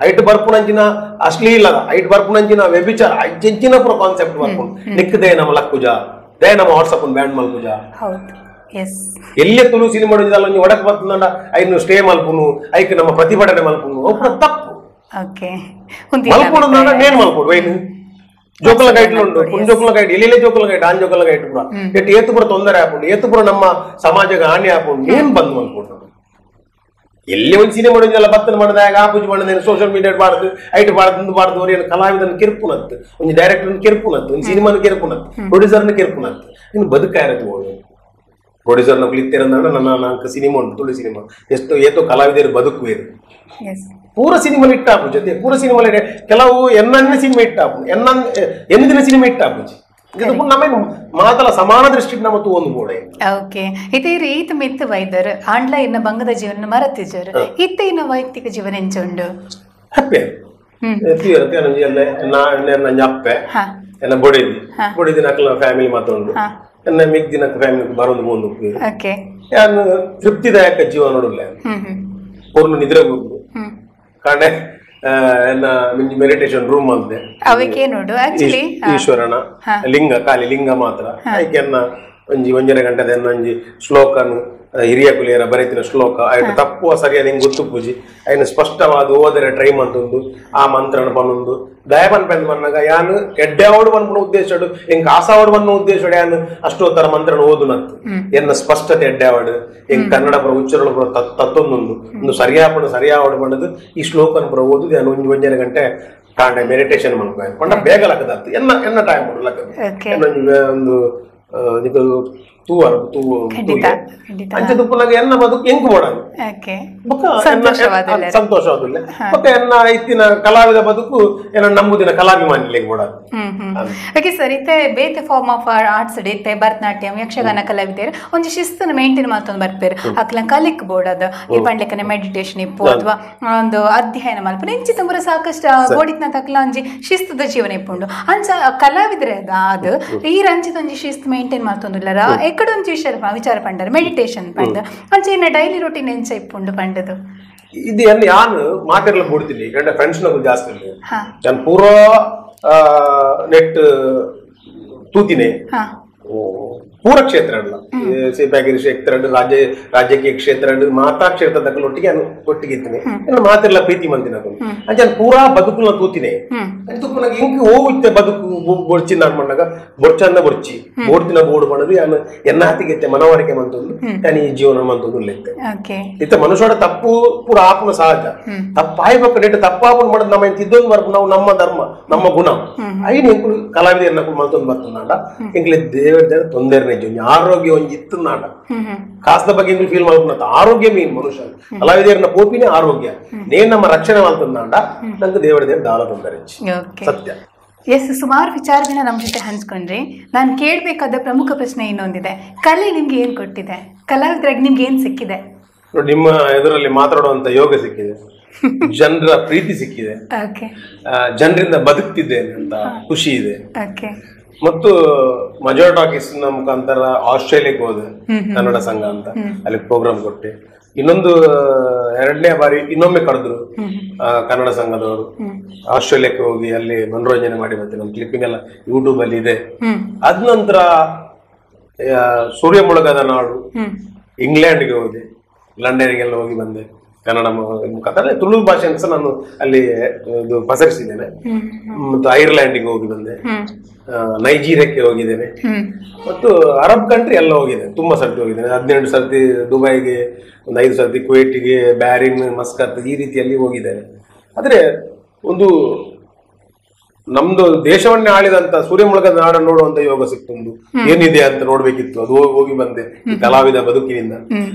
ಐಟ್ ಬರ್ಪುನಂಚಿನ ಅಶ್ಲೀಲ ಐಟ್ ಬರ್ಪುನಂಚಿನ ವ್ಯಭಿಚಾರ ಅಂಚಿನ ಪೂರ ಕಾನ್ಸೆಪ್ಟ್ ಬರ್ಪುಂಡು ನಿಕ್ಕದೆ ನಮ್ಮ ಲಕ್ಕುಜ ದಯ ನಮ್ಮ ವಾಟ್ಸಪ್ ಬ್ಯಾನ್ ಮಲ್ಪುಜ ಎಲ್ಲೇ ತುಳು ಸಿನಿಮಾ ಒಡಕ್ ಬರ್ತದಂಡ ಐನು ಸ್ಟೇ ಮಲ್ಪುನು ಐಕ್ ನಮ್ಮ ಪ್ರತಿಭಟನೆ ಮಲ್ಪುನು ಒಬ್ಬರ ತಪ್ಪು ಮಲ್ಪುಡು ನೇನ್ ಮಲ್ಪುಡು ಐನು ಜೋಕುಲ ಗೈಡ್ಲು ಉಂಡು ಪುಂಜೋಕುಲ ಗೈಡ್ ಎಲ್ಲೆಲ್ಲೇ ಜೋಕುಲ ಗೈಡ್ ಆನ್ ಜೋಕುಲ ಗೈಡ್ ಪೂರ ಎಟ್ಟು ಏತು ಪೂರ ತೊಂದರೆ ಆಪುಂಡು ಏತು ಪೂರ ನಮ್ಮ ಸಮಾಜಕ್ಕೆ ಹಾನಿ ಆಪುಂಡು ಏನ್ ಬಂದ್ ಮಲ್ಪುಂಡು ಎಲ್ಲಿ ಒಂದು ಸಿನಿಮಾ ಮಾಡಿದ್ರಲ್ಲ ಬತ್ತನ ಮಾಡಿದಾಗ ಆ ಪೂಜೆ ಮಾಡಿದ ಸೋಷಿಯಲ್ ಮೀಡಿಯಾ ಬಾರ್ದು ಐಟ್ ಬಾರ್ದು ಬಾರ್ದು ಅವ್ರೇನು ಕಲಾವಿದನ ಕಿರ್ಪುನತ್ತು ಒಂದು ಡೈರೆಕ್ಟರ್ನ ಕಿರ್ಪುನತ್ತು ಒಂದು ಸಿನಿಮಾನ ಕಿರ್ಪುನತ್ತು ಪ್ರೊಡ್ಯೂಸರ್ನ ಕಿರ್ಪುನತ್ತು ಇನ್ನು ಬದುಕಾಯಿರತ್ತು ಓಡು ಪ್ರೊಡ್ಯೂಸರ್ನ ಕುಳಿತಿರಂದ್ರೆ ನನ್ನ ನಾಲ್ಕು ಸಿನಿಮಾ ಉಂಟು ತುಳು ಸಿನಿಮಾ ಎಷ್ಟು ಏತೋ ಕಲಾವಿದರು ಬದುಕುವೇರು ಪೂರ ಸಿನಿಮಾ ಇಟ್ಟಾಪು ಜೊತೆ ಪೂರ ಸಿನಿಮಾ ಕೆಲವು ಎನ್ನನ್ನೇ ಸಿನಿಮಾ ಇಟ್ಟಾಪು ಎನ್ನ ಎಂದಿನ ಸಿನಿಮಾ ಇಟ್ಟಾಪುಜಿ ನಮ್ಮ ಮಾತಲ ಸಮಾನ ದೃಷ್ಟಿ ನಮ್ಮ ಒಂದು ಬೋಡೆ ಓಕೆ ಇದೇ ರೀತಿ ಮಿತ್ತು ವೈದ್ಯರು ಆಂಡ್ಲ ಇನ್ನ ಬಂಗದ ಜೀವನ ಮರತಿಜರು ಇತ್ತ ಇನ್ನ ವೈಯಕ್ತಿಕ ಜೀವನ ಎಂಚುಂಡು ಅಪ್ಪೆ ಅಪ್ಪೆ ಎಲ್ಲ ಬೊಡಿದಿ ಬೊಡಿದಿ ನಕಲ ಫ್ಯಾಮಿಲಿ ಮಾತುಂಡು ಎನ್ನ ಮಿಗ್ ದಿನಕ್ಕೆ ಫ್ಯಾಮಿಲಿ ಬರೋದು ಮುಂದೆ ಯಾನು ತೃಪ್ತಿದಾಯಕ ಜೀವನ ನೋಡಲ್ಲ ಪೂರ್ಣ ನಿದ್ರೆ ಗುರುದು ಕಾರಣ ಮೆಡಿಟೇಷನ್ ರೂಮ್ ಅಂತೆ ಈಶ್ವರನ ಲಿಂಗ ಖಾಲಿ ಲಿಂಗ ಮಾತ್ರ ಐಕೆನ್ನ ಒಂಜಿ ಒಂಜನೆ ಗಂಟೆದ ಒಂಜಿ ಶ್ಲೋಕನು ಹಿರಿಯ ಕುಲಿಯರ ಬರೆತಿನ ಶ್ಲೋಕ ಆಯ್ತು ತಪ್ಪು ಸರಿಯಾದ ಹಿಂಗ್ ಗೊತ್ತು ಪೂಜಿ ಐನ ಸ್ಪಷ್ಟವಾದ ಓದರೆ ಟ್ರೈ ಮಂತುಂಡು ಆ ಮಂತ್ರನ ಪನ್ನೊಂದು ದಯಪನ್ ಪೆನ್ ಬನ್ನಾಗ ಯಾನು ಎಡ್ಡೆವಡು ಪನ್ಪುನ ಉದ್ದೇಶಡು ಎಂಕ್ ಆಸಾವಡು ಬನ್ನ ಉದ್ದೇಶಡು ಯಾನು ಅಷ್ಟೋತ್ತರ ಮಂತ್ರನ ಓದುನತ್ತು ಎನ್ನ ಸ್ಪಷ್ಟತೆ ಎಡ್ಡೆವಡು ಎಂಕ್ ಕನ್ನಡ ಪುರ ಉಚ್ಚರಣ ಪುರ ತತ್ತೊಂದೊಂದು ಒಂದು ಸರಿಯಾಪಡು ಸರಿಯಾವಡು ಬಣ್ಣದು ಈ ಶ್ಲೋಕನ ಪುರ ಓದುದು ಯಾನು ಒಂಜಿ ಒಂಜನೆ ಗಂಟೆ ಕಾಂಡ ಮೆಡಿಟೇಷನ್ ಮನ್ಪ ಪಂಡ ಬೇಗ ಲಕ್ಕದತ್ತು ಎನ್ನ ಎನ್ನ ಟೈಮ್ ಲಕ್ಕದು ಒಂದು ತೂವರು ತೂ ಅಂಚೆ ತುಪ್ಪನಾಗ ಎನ್ನ ಬದುಕು ಎಂಕು ಬೋಡದು ಸಂತೋಷವಾದಿಲ್ಲ ಬೊಕ್ಕ ಎನ್ನ ಇತ್ತಿನ ಕಲಾವಿದ ಬದುಕು ಎನ್ನ ನಂಬುದಿನ ಕಲಾಭಿಮಾನಿ ಬೋಡದು. ಓಕೆ ಸರ್, ಇತ್ತೆ ಬೇತೆ form of arts ಇತ್ತೆ ಭರತನಾಟ್ಯಂ ಯಕ್ಷಗಾನ ಕಲಾವಿದರು ಒಂಜಿ ಶಿಸ್ತನ್ನು ಮೇಂಟೈನ್ ಮಲ್ತೊಂದು ಬರ್ಪೇರು ಅಕ್ಲ ಕಲಿಕ್ ಬೋಡದು ಈ ಪಂಡ್ಲೆಕ್ಕನೆ ಮೆಡಿಟೇಷನ್ ಇಪ್ಪು ಅಥವಾ ಒಂದು ಅಧ್ಯಯನ ಮಲ್ಪು ಇಂಚಿ ತುಂಬರ ಸಾಕಷ್ಟು ಬೋಡಿತ್ನ ತಕ್ಲ ಒಂಜಿ ಶಿಸ್ತದ ಜೀವನ ಇಪ್ಪುಂಡು ಅಂಚ ಕಲಾವಿದ್ರೆ ಅದು ಈ ರಂಚಿತ ಒಂಜಿ ಶಿಸ್ತು ಮೇಂಟೈನ್ ಮಲ್ತೊಂದುಲ್ಲರ ಎಕ್ಕಡೊಂಜಿ ವಿಚಾರ ಪಂಡರು ಮೆಡಿಟೇಷನ್ ಪಂಡ ಅಂಚ ಇನ್ನ ಡೈಲಿ ರೊಟೀನ್ ಎಂಚ ಇಪ್ಪುಂಡು ಪಂಡದು ಇದು ಎನ್ನ ಯಾನು ಮಾತೆಲ್ಲ ಬಿಡ್ತೀನಿ ಗಂಡ ಫ್ರೆಂಡ್ಸ್ ನಗು ಜಾಸ್ತಿ ಇಲ್ಲ ನಾನು ಪೂರಾ ನೆಟ್ ತೂತಿನಿ ಪೂರ ಕ್ಷೇತ್ರ ಅಲ್ಲ ಸಿಪಾಗಿರಿ ಕ್ಷೇತ್ರ ರಾಜಕೀಯ ಕ್ಷೇತ್ರ ಮಾತಾ ಕ್ಷೇತ್ರ ಒಟ್ಟಿಗೆ ನಾನು ಒಟ್ಟಿಗೆ ಇದ್ದೀನಿ ಮಾತೆಲ್ಲ ಪ್ರೀತಿ ಮಂದಿನ ಅಂಚ ಪೂರಾ ಬದುಕುನ ತೂತಿನಿ ತುಪ್ಪನಾಗ ಇಂಕ್ ಹೋಗುತ್ತೆ ಬದುಕು ಬೊಡ್ಚಿ ನಾನು ಮಣ್ಣಾಗ ಬೊಡ್ಚನ್ನ ಬೊಡ್ಚಿ ಬೋಡ್ತಿನ ಬೋರ್ಡ್ ಮಾಡೋದು ಯಾನು ಎನ್ನ ಹತ್ತಿಗೆತ್ತೆ ಮನವರಿಕೆ ಮಂತೊಂದು ನಾನು ಈ ಜೀವನ ಮಂತೊಂದು ಇತ್ತೆ ಇತ್ತ ಮನುಷ್ಯರ ತಪ್ಪು ಪೂರ ಆಪುನ ಸಹಜ ತಪ್ಪಾಯ್ಬೇಕು ನೆಟ್ಟು ತಪ್ಪಾಪುನ ಮಾಡೋದು ನಮ್ಮ ತಿದ್ದೊಂದು ಬರ್ಪು ನಾವು ನಮ್ಮ ಧರ್ಮ ನಮ್ಮ ಗುಣ ಐನು ಎಂಕುಲು ಕಲಾವಿದ ಮಲ್ತೊಂದು ಬರ್ತನಾಡ ಎಂಕ್ಲೆ ದೇವರ ತೊಂದರೆ ಆರೋಗ್ಯ ಒಂಜಿ ಇತ್ತುನಾಡ ಕಾಸ್ದ ಬಗ್ಗೆ ಫೀಲ್ ಮಾಡ್ಕೊಂಡ ಆರೋಗ್ಯ ಮೀನ್ ಮನುಷ್ಯ ಕಲಾವಿದರನ್ನ ಪೋಪಿನೇ ಆರೋಗ್ಯ ನೇನ್ ನಮ್ಮ ರಕ್ಷಣೆ ಮಾಡ್ತಂದಾಂಡ ನಂಗೆ ದೇವರ ದೇವ ದಾಲ ತೊಂದರೆ ಸತ್ಯ. S, ಸುಮಾರು ವಿಚಾರಗಳನ್ನ ನಮ್ಮ ಜೊತೆ ಹಂಚ್ಕೊಂಡ್ರಿ. ನಾನು ಕೇಳಬೇಕಾದ ಪ್ರಮುಖ ಪ್ರಶ್ನೆ ಇನ್ನೊಂದಿದೆ, ಕಲೆ ನಿಮ್ಗೆ ಏನ್ ಕೊಟ್ಟಿದೆ? ಕಲಾವಿದರಾಗಿ ನಿಮ್ಗೆ ಏನ್ ಸಿಕ್ಕಿದೆ? ನೋಡಿ, ನಿಮ್ಮ ಎದುರಲ್ಲಿ ಮಾತಾಡುವಂತ ಯೋಗ ಸಿಕ್ಕಿದೆ, ಜನರ ಪ್ರೀತಿ ಸಿಕ್ಕಿದೆ, ಜನರಿಂದ ಬದುಕ್ತಿದ್ದೇನೆ ಅಂತ ಖುಷಿ ಇದೆ. ಮತ್ತು ಮಜಾ ಟಾಕೀಸ್ ನ ಮುಖಾಂತರ ಆಸ್ಟ್ರೇಲಿಯಾಕ್ಕೆ ಹೋದೆ, ಕನ್ನಡ ಸಂಘ ಅಂತ ಅಲ್ಲಿ ಪ್ರೋಗ್ರಾಮ್ ಕೊಟ್ಟೆ. ಇನ್ನೊಂದು 2ನೇ ಬಾರಿ ಇನ್ನೊಮ್ಮೆ ಕರೆದ್ರು ಕನ್ನಡ ಸಂಘದವರು, ಆಸ್ಟ್ರೇಲಿಯಾಕ್ಕೆ ಹೋಗಿ ಅಲ್ಲಿ ಮನೋರಂಜನೆ ಮಾಡಿ ಮತ್ತೆ ನಮ್ಮ ಕ್ಲಿಪ್ಪಿಂಗ್ ಎಲ್ಲ ಯೂಟ್ಯೂಬ್ ಅಲ್ಲಿ ಇದೆ. ಅದ ನಂತರ ಸೂರ್ಯ ಮುಳುಗದ ನಾಡು ಇಂಗ್ಲೆಂಡ್ಗೆ ಹೋದೆ, ಲಂಡನ್ಗೆಲ್ಲ ಹೋಗಿ ಬಂದೆ ಕನ್ನಡ ಮುಖಾಂತರ. ತುಳು ಭಾಷೆಯನ್ನು ಸಹ ನಾನು ಅಲ್ಲಿ ಇದು ಪಸರಿಸಿದ್ದೇನೆ. ಮತ್ತು ಐರ್ಲ್ಯಾಂಡಿಗೆ ಹೋಗಿ ಬಂದೆ, ನೈಜೀರಿಯಾಕ್ಕೆ ಹೋಗಿದ್ದೇನೆ, ಮತ್ತು ಅರಬ್ ಕಂಟ್ರಿ ಎಲ್ಲ ಹೋಗಿದ್ದೇನೆ. ತುಂಬಾ ಸರ್ತಿ ಹೋಗಿದ್ದೇನೆ, 18 ಸರ್ತಿ ದುಬೈಗೆ, ಒಂದು 5 ಸರ್ತಿ ಕುವೈಟಿಗೆ, ಬ್ಯಾರಿನ್, ಮಸ್ಕತ್ ಈ ರೀತಿಯಲ್ಲಿ ಹೋಗಿದ್ದೇನೆ. ಆದರೆ ಒಂದು ನಮ್ದು ದೇಶವನ್ನೇ ಆಳಿದಂತ ಸೂರ್ಯ ಮುಳುಗದ ನಾಡನ್ನು ನೋಡುವಂತ ಯೋಗ ಸಿಕ್ತೊಂದು, ಏನಿದೆ ಅಂತ ನೋಡ್ಬೇಕಿತ್ತು, ಅದು ಹೋಗಿ ಬಂದೆ ಈ ಕಲಾವಿದ ಬದುಕಿನಿಂದ.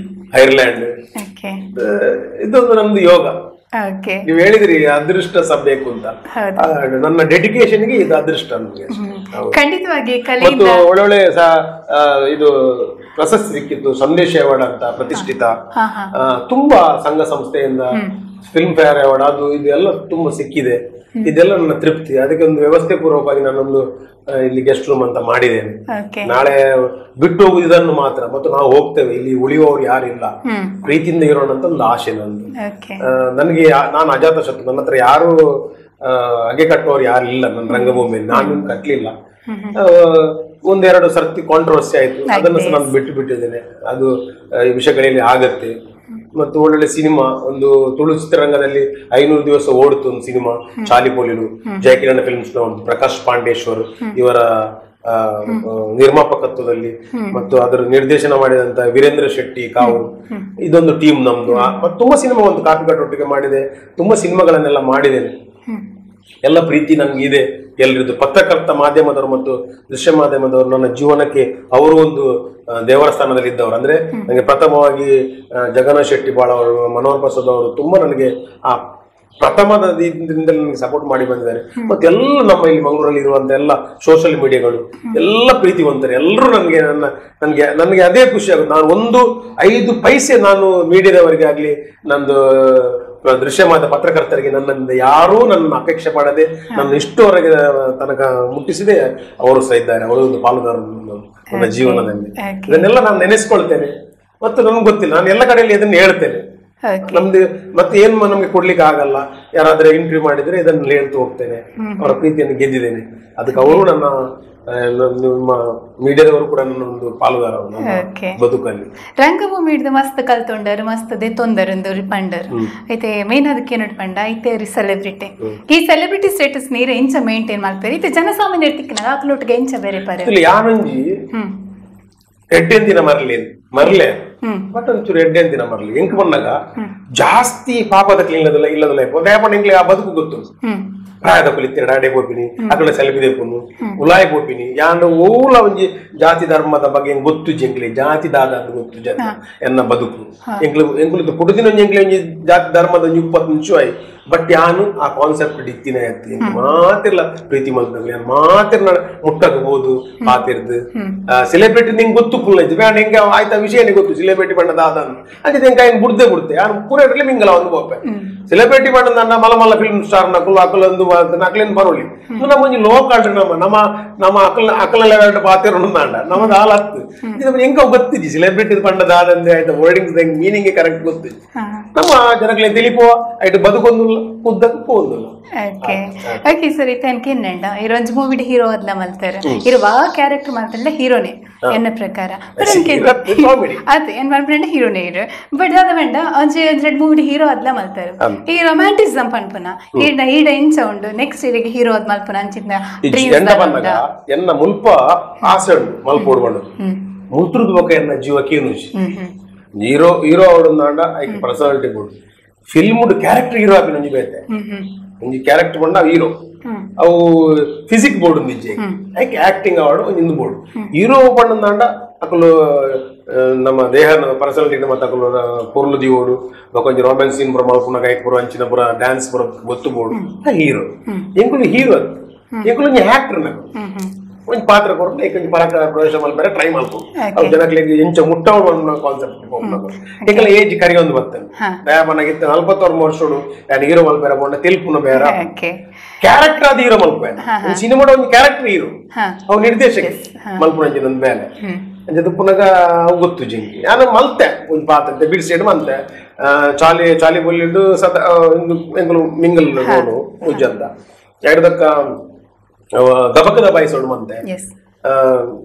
ಐರ್ಲ್ಯಾಂಡ್ ಇದೊಂದು ನಮ್ದು ಯೋಗ. ನೀವು ಹೇಳಿದ್ರಿ ಅದೃಷ್ಟ ಸಹ ಬೇಕು ಅಂತ, ನನ್ನ ಡೆಡಿಕೇಶನ್ ಗೆ ಇದು ಅದೃಷ್ಟ ನಮ್ಗೆ. ಖಂಡಿತವಾಗಿ. ಮತ್ತು ಒಳ್ಳೊಳ್ಳೆ ಇದು ಪ್ರಶಸ್ತಿ ಸಿಕ್ಕಿತ್ತು, ಸಂದೇಶ ಅವಾರ್ಡ್ ಅಂತ ಪ್ರತಿಷ್ಠಿತ, ತುಂಬಾ ಸಂಘ ಸಂಸ್ಥೆಯಿಂದ film fair award ಅದು ಇದು ಎಲ್ಲ ತುಂಬಾ ಸಿಕ್ಕಿದೆ. ಇದೆಲ್ಲ ನನ್ನ ತೃಪ್ತಿ. ಅದಕ್ಕೆ ಒಂದು ವ್ಯವಸ್ಥೆ ಪೂರ್ವಕವಾಗಿ ನಾನೊಂದು ಇಲ್ಲಿ ಗೆಸ್ಟ್ ರೂಮ್ ಅಂತ ಮಾಡಿದ್ದೇನೆ. ನಾಳೆ ಬಿಟ್ಟು ಹೋಗುವುದನ್ನು ಮಾತ್ರ, ಮತ್ತು ನಾವು ಹೋಗ್ತೇವೆ, ಇಲ್ಲಿ ಉಳಿಯುವವರು ಯಾರಿಲ್ಲ, ಪ್ರೀತಿಯಿಂದ ಇರೋಣ ಅಂತ ಒಂದು ಆಸೆ ನಂದು. ನನಗೆ ನಾನು ಅಜಾತ ಶತ್ರು, ನನ್ನ ಹತ್ರ ಯಾರು ಹಗೆ ಕಟ್ಟುವವರು ಯಾರು ಇಲ್ಲ ನನ್ನ ರಂಗಭೂಮಿಯಲ್ಲಿ, ನಾನು ಕಟ್ಟಲಿಲ್ಲ. ಒಂದೆರಡು ಸರ್ತಿ ಕಾಂಟ್ರವರ್ಸಿ ಆಯ್ತು, ಅದನ್ನು ಸಹ ನಾನು ಬಿಟ್ಟು ಬಿಟ್ಟಿದ್ದೇನೆ. ಅದು ವಿಷಯಗಳಲ್ಲಿ ಆಗತ್ತೆ. ಮತ್ತು ಒಳ್ಳೊಳ್ಳೆ ಸಿನಿಮಾ, ಒಂದು ತುಳು ಚಿತ್ರರಂಗದಲ್ಲಿ 500 ದಿವಸ ಓಡಿತು ಒಂದು ಸಿನಿಮಾ, ಚಾಲಿಪೋಲಿಲು, ಜಯಕಿರಣ ಫಿಲ್ಮ್ಸ್ ನ ಒಂದು ಪ್ರಕಾಶ್ ಪಾಂಡೇಶ್ವರ್ ಇವರ ನಿರ್ಮಾಪಕತ್ವದಲ್ಲಿ ಮತ್ತು ಅದರ ನಿರ್ದೇಶನ ಮಾಡಿದಂತ ವೀರೇಂದ್ರ ಶೆಟ್ಟಿ ಕಾವು, ಇದೊಂದು ಟೀಮ್ ನಮ್ದು. ಮತ್ತು ತುಂಬಾ ಸಿನಿಮಾ ಒಂದು ಕಾಪಿಕಾಟ್ ಒಟ್ಟಿಗೆ ಮಾಡಿದೆ, ತುಂಬಾ ಸಿನಿಮಾಗಳನ್ನೆಲ್ಲ ಮಾಡಿದ್ದೇನೆ. ಎಲ್ಲ ಪ್ರೀತಿ ನನ್ಗೆ ಇದೆ ಎಲ್ರಿದ್ದು. ಪತ್ರಕರ್ತ ಮಾಧ್ಯಮದವರು ಮತ್ತು ದೃಶ್ಯ ಮಾಧ್ಯಮದವರು ನನ್ನ ಜೀವನಕ್ಕೆ ಅವರು ಒಂದು ದೇವರ ಸ್ಥಾನದಲ್ಲಿ ಇದ್ದವರು. ಅಂದ್ರೆ ನನಗೆ ಪ್ರಥಮವಾಗಿ ಜಗನ್ನಾಥ್ ಶೆಟ್ಟಿ ಬಾಳ ಅವರು, ಮನೋಹರ್ ಪ್ರಸಾದ್ ಅವರು ತುಂಬಾ ನನಗೆ ಆ ಪ್ರಥಮದ ನನಗೆ ಸಪೋರ್ಟ್ ಮಾಡಿ ಬಂದಿದ್ದಾರೆ. ಮತ್ತೆ ಎಲ್ಲ ನಮ್ಮ ಇಲ್ಲಿ ಮಂಗಳೂರಲ್ಲಿ ಇರುವಂತ ಎಲ್ಲ ಸೋಷಿಯಲ್ ಮೀಡಿಯಾಗಳು ಎಲ್ಲ ಪ್ರೀತಿವಂತರು, ಎಲ್ಲರೂ ನನಗೆ ನನಗೆ ನನಗೆ ಅದೇ ಖುಷಿ ಆಗುತ್ತೆ. ನಾನು ಒಂದು 5 ಪೈಸೆ ನಾನು ಮೀಡಿಯಾದವರಿಗೆ ಆಗ್ಲಿ, ನಂದು ದೃಶ್ಯ ಮಾಧ್ಯಮ ಪತ್ರಕರ್ತರಿಗೆ ನನ್ನಿಂದ ಯಾರೂ ನನ್ನ ಅಪೇಕ್ಷೆ ಪಡದೆ ನನ್ನ ಇಷ್ಟುವರೆಗೆ ತನಕ ಮುಟ್ಟಿಸಿದೆ ಅವರು ಸಹ ಇದ್ದಾರೆ. ಅವರು ಒಂದು ಪಾಲುದಾರರು ನನ್ನ ಜೀವನದಲ್ಲಿ. ಇದನ್ನೆಲ್ಲ ನಾನು ನೆನೆಸ್ಕೊಳ್ತೇನೆ. ಮತ್ತು ನನ್ಗೆ ಗೊತ್ತಿಲ್ಲ, ನಾನು ಎಲ್ಲ ಕಡೆಯಲ್ಲಿ ಇದನ್ನು ಹೇಳ್ತೇನೆ. ನಮ್ದು ಮತ್ತೆ ಏನ್ ನಮ್ಗೆ ಕೊಡ್ಲಿಕ್ಕೆ ಆಗಲ್ಲ, ಯಾರಾದ್ರೆ ಇಂಟರ್ವ್ಯೂ ಮಾಡಿದ್ರೆ ಇದನ್ನ ಹೇಳ್ತಾ ಹೋಗ್ತೇನೆ. ಅವರ ಪ್ರೀತಿಯನ್ನು ಗೆದ್ದಿದ್ದೇನೆ, ಅದಕ್ಕೆ ಅವರು ನನ್ನ ನಿಮ್ಮ ಮೀಡಿಯಾದವರು ಕೂಡ ನನ್ನ ಒಂದು ಪಾಲುದಾರರು ನನ್ನ ಬದುಕಲ್ಲಿ. ರಂಗಭೂಮಿ ಹಿಡಿದು ಮಸ್ತ್ ಕಲ್ತೊಂಡರು, ಮಸ್ತ್ ದೆತ್ತೊಂದರು ಪಂಡರು. ಐತೆ ಮೇನ್ ಅದಕ್ಕೆ ಏನು ಪಂಡ ಐತೆ ಸೆಲೆಬ್ರಿಟಿ. ಈ ಸೆಲೆಬ್ರಿಟಿ ಸ್ಟೇಟಸ್ ನೀರು ಎಂಚ ಮೇಂಟೈನ್ ಮಾಡ್ತಾರೆ? ಐತೆ ಜನಸಾಮಾನ್ಯರು ತಿಕ್ಕನಾಗ ಆಕಲೊಟ್ಟಿಗೆ ಎಂಚ ಬೇರೆ ಪರೆ ಯಾನೊಂಜಿ ಎಡ್ಡೆಂತಿನ ಮರಲಿ ಮರಲೆ ಬಟ್ ಒಂಚೂರು ಎಡ್ಡೆಂತಿನ ಮರಲಿ ಎಂಕ್ ಬಂದಾಗ ಜಾಸ್ತಿ ಪಾಪದ ಇಲ್ಲದಲ್ಲ ಇಲ್ಲದಲ್ಲ ಯಾಪಂಡ ಎಂಕ್ಲೆ ಆ ಬದುಕು ಗೊತ್ತು. ಪ್ರಾಯದ ಕುಲಿತ್ತೆರಡು ಅಡೆ ಪೋಪಿನಿ, ಅಕಡೆ ಸೆಲ್ಫಿ ದೇಪುನು, ಉಲಾಯ್ ಪೋಪಿನಿ. ಯಾನ್ ಓಲ ಒಂಜಿ ಜಾತಿ ಧರ್ಮದ ಬಗ್ಗೆ ಎಂಕ್ ಗೊತ್ತು, ಎಂಕ್ಲೆ ಜಾತಿ ದಾದ ಅಂತ ಗೊತ್ತು ಜನ ಎನ್ನ ಬದುಕು. ಎಂಕ್ಲು ಎಂಕ್ಲು ಪುಡುದಿನ ಒಂಜಿ ಎಂಕ್ಲೆ ಒಂಜಿ ಜಾತಿ ಧರ್ಮದ ಒಂಜಿ 20 ನಿಮಿಷ ಆಯ್. ಬಟ್ ಯಾನು ಆ ಕಾನ್ಸೆಪ್ಟ್ ಇತ್ತಿನ ಎತ್ತಿ ಮಾತಿರ್ಲ ಪ್ರೀತಿ ಮಲ್ತಂಗ್ಲಿ ಯಾನ್ ಮಾತಿರ್ನ ಮುಟ್ಟಕಬಹುದು ಪಾತಿರ್ದು. ಸೆಲೆಬ್ರಿಟಿ ನಿಂಗೆ ಗೊತ್ತು ಪುಲ್ಲ ಇತ್ತು ಬೇಡ ಹೆಂಗೆ ಆಯ್ತಾ ವಿಷಯನೇ ಗೊತ್ತು ಸೆಲೆಬ್ರಿಟಿ ಬಣ್ಣದ ಆದ ಅಂಚಿದ ಹೆಂಗೆ ಏನು ಬುಡ್ದೆ ಬುಡ್ತೆ ಯಾನು ಪೂರ ಇರಲಿ ಮಿಂಗಲ ಒಂದು ಬೋಪೆ ಸೆಲೆಬ್ರಿಟಿ ಬಣ್ಣ ನನ್ನ ಮಲ ಮಲ್ಲ ಫಿಲ್ಮ್ ಸ್ಟಾರ್ ನಕಲು ಅಕಲ್ ಒಂದು ನಕಲೇನು ಬರೋಲಿ ನಮ್ಮ ಒಂಜಿ ಲೋಕಾಲ್ರಿ ನಮ್ಮ ನಮ್ಮ ನಮ್ಮ ಅಕಲ್ ಅಕಲ ಲೆವೆಲ್ ಪಾತಿರೋ ನಾಂಡ ನಮ್ಮದು ಹಾಲ್ ಹತ್ತು ಇದು ಹೆಂಗ ಗೊತ್ತಿದ್ದಿ ಸೆಲೆಬ್ರಿಟಿ ಬಣ್ಣದ ಆದಂದೆ ಆಯ್ತಾ wordings meaning correct ಗೊತ್ತಿದ್ದಿ ನಮ್ಮ ಜನಗಳಿಗೆ ತಿಳಿಪೋ ಆಯ್ತು ಬದುಕೊಂದಿಲ್ಲ ಉದ್ದಕ್ಕೂ ಪೋಂದಿಲ್ಲ. Okay okay sir, ಇತ್ತೆ ಕೆನ್ನಂಡ ಇರೊಂಜಿ ಮೂವಿಡ್ ಹೀರೋ ಅದ್ಲ ಮಲ್ತಾರೆ ಇರುವ ಕ್ಯಾರೆಕ್ಟರ್ ಮಾತ್ರ ಹೀರೋನೇ ಎನ್ನ ಪ್ರಕಾರ ಅದು ಏನ್ ಮಲ್ಪಂಡ ಹೀರೋನೇ ಇರು ಬಟ್ ಅದ ಬೇಡ ಒಂಜಿ ಒಂಜೆರಡು ಮೂವಿಡ್ ಹೀರೋ ಅದ್ಲ ಮಲ್ತಾರೆ. ಈ ರೊಮ್ಯಾಂಟಿಸಮ್ ಪನ್ಪುನ ಈಡ ಈಡ ಇಂಚ ಉಂಡು ನೆಕ್ಸ್ಟ್ ಇರಿಗೆ ಹೀರೋ ಅದ್ ಮಲ್ಪುನ ಅಂಚಿನ ಬಂದಾಗ ಎನ್ನ ಮುಲ್ಪ ಆಸೆ ಉಂಡು ಮಲ್ಪೋಡು ಬಂಡು ಮುಲ್ತುರದ ಬೊಕ ಎನ್ನ ಜೀವಕ್ಕೇನು ಹೀರೋ ಹೀರೋ ಅವಡೊಂದಾಂಡ ಐಕ್ personality board film character hero ಆಪಿನ ಒಂಜಿ ಬೇತೆ ಒಂಜಿ ಕ್ಯಾರೆಕ್ಟರ್ ಬಂಡ ಹೀರೋ ಅವು ಫಿಸಿಕ್ ಬೋರ್ಡ್ ಒಂದಿಜ್ಜೆ ಐಕ್ ಆಕ್ಟಿಂಗ್ ಅವಾರ್ಡ್ ಒಂಜಿ ಬೋರ್ಡ್ ಹೀರೋ ಬಂಡಂದಾಂಡ ಅಕಲು ನಮ್ಮ ದೇಹ ಪರ್ಸನಾಲಿಟಿ ಮತ್ತೆ ಅಕಲು ಪೊರ್ಲು ದಿವೋಡು ಬೊಕ ಒಂಜಿ ರೊಮ್ಯಾನ್ಸ್ ಸೀನ್ ಪೂರ ಮಲ್ಪುನಗ ಐಕ್ ಪೂರ ಅಂಚಿನ ಪೂರ ಡ್ಯಾನ್ಸ್ ಪೂರ ಗೊತ್ತು ಬೋರ್ಡು ಹೀರೋ ಎಂಕುಲು ಹೀರೋ ಎಂಕುಲು ಆಕ್ಟರ್ ನಗು ಒಂಜಿ ಪಾತ್ರ ಕೊರ್ಪು ಏಕೊಂಜಿ ಪರಕ ಪ್ರವೇಶ ಮಲ್ಪರೆ ಟ್ರೈ ಮಲ್ಪು ಅವು ಜನಕ್ಲೆಗ್ ಎಂಚ ಮುಟ್ಟವಡು ಕಾನ್ಸೆಪ್ಟ್ ಎಂಕಲ ಏಜ್ ಕರಿಯೊಂದು ಬರ್ತೇನೆ ದಯಾಮನಾಗಿತ್ತು 49 ವರ್ಷಡು ನಾನು ಹೀರೋ ಮಲ್ಪೆರ ಪೋಂಡ ತೆಲ್ಪುನ ಬೇರ ಕ್ಯಾರೆಕ್ಟರ್ ಅದು ಹೀರೋ ಮಲ್ಪೆ ಸಿನಿಮಾಡ ಒಂದು ಕ್ಯಾರೆಕ್ಟರ್ ಹೀರೋ ಅವು ನಿರ್ದೇಶಕ ಮಲ್ಪುನಂಚಿನ ಒಂದು ಬೇಲೆ ಅಂಚೆ ಪುನಗ ಅವು ಗೊತ್ತು ಜಿಂಕಿ ನಾನು ಮಲ್ತೆ ಒಂದು ಪಾತ್ರ ಬಿಡಿಸಿಡು ಮಂತೆ ಚಾಲಿ ಚಾಲಿ ಬೊಲ್ಲಿಡು ಸದ ಎಂಕುಲು ಮಿಂಗಲ್ ರೋಲು ಉಜ್ಜಂತ ಎರಡಕ್ಕ ದಬಕದ ಬಾಯಿಸೋಡು ಮಂತೆ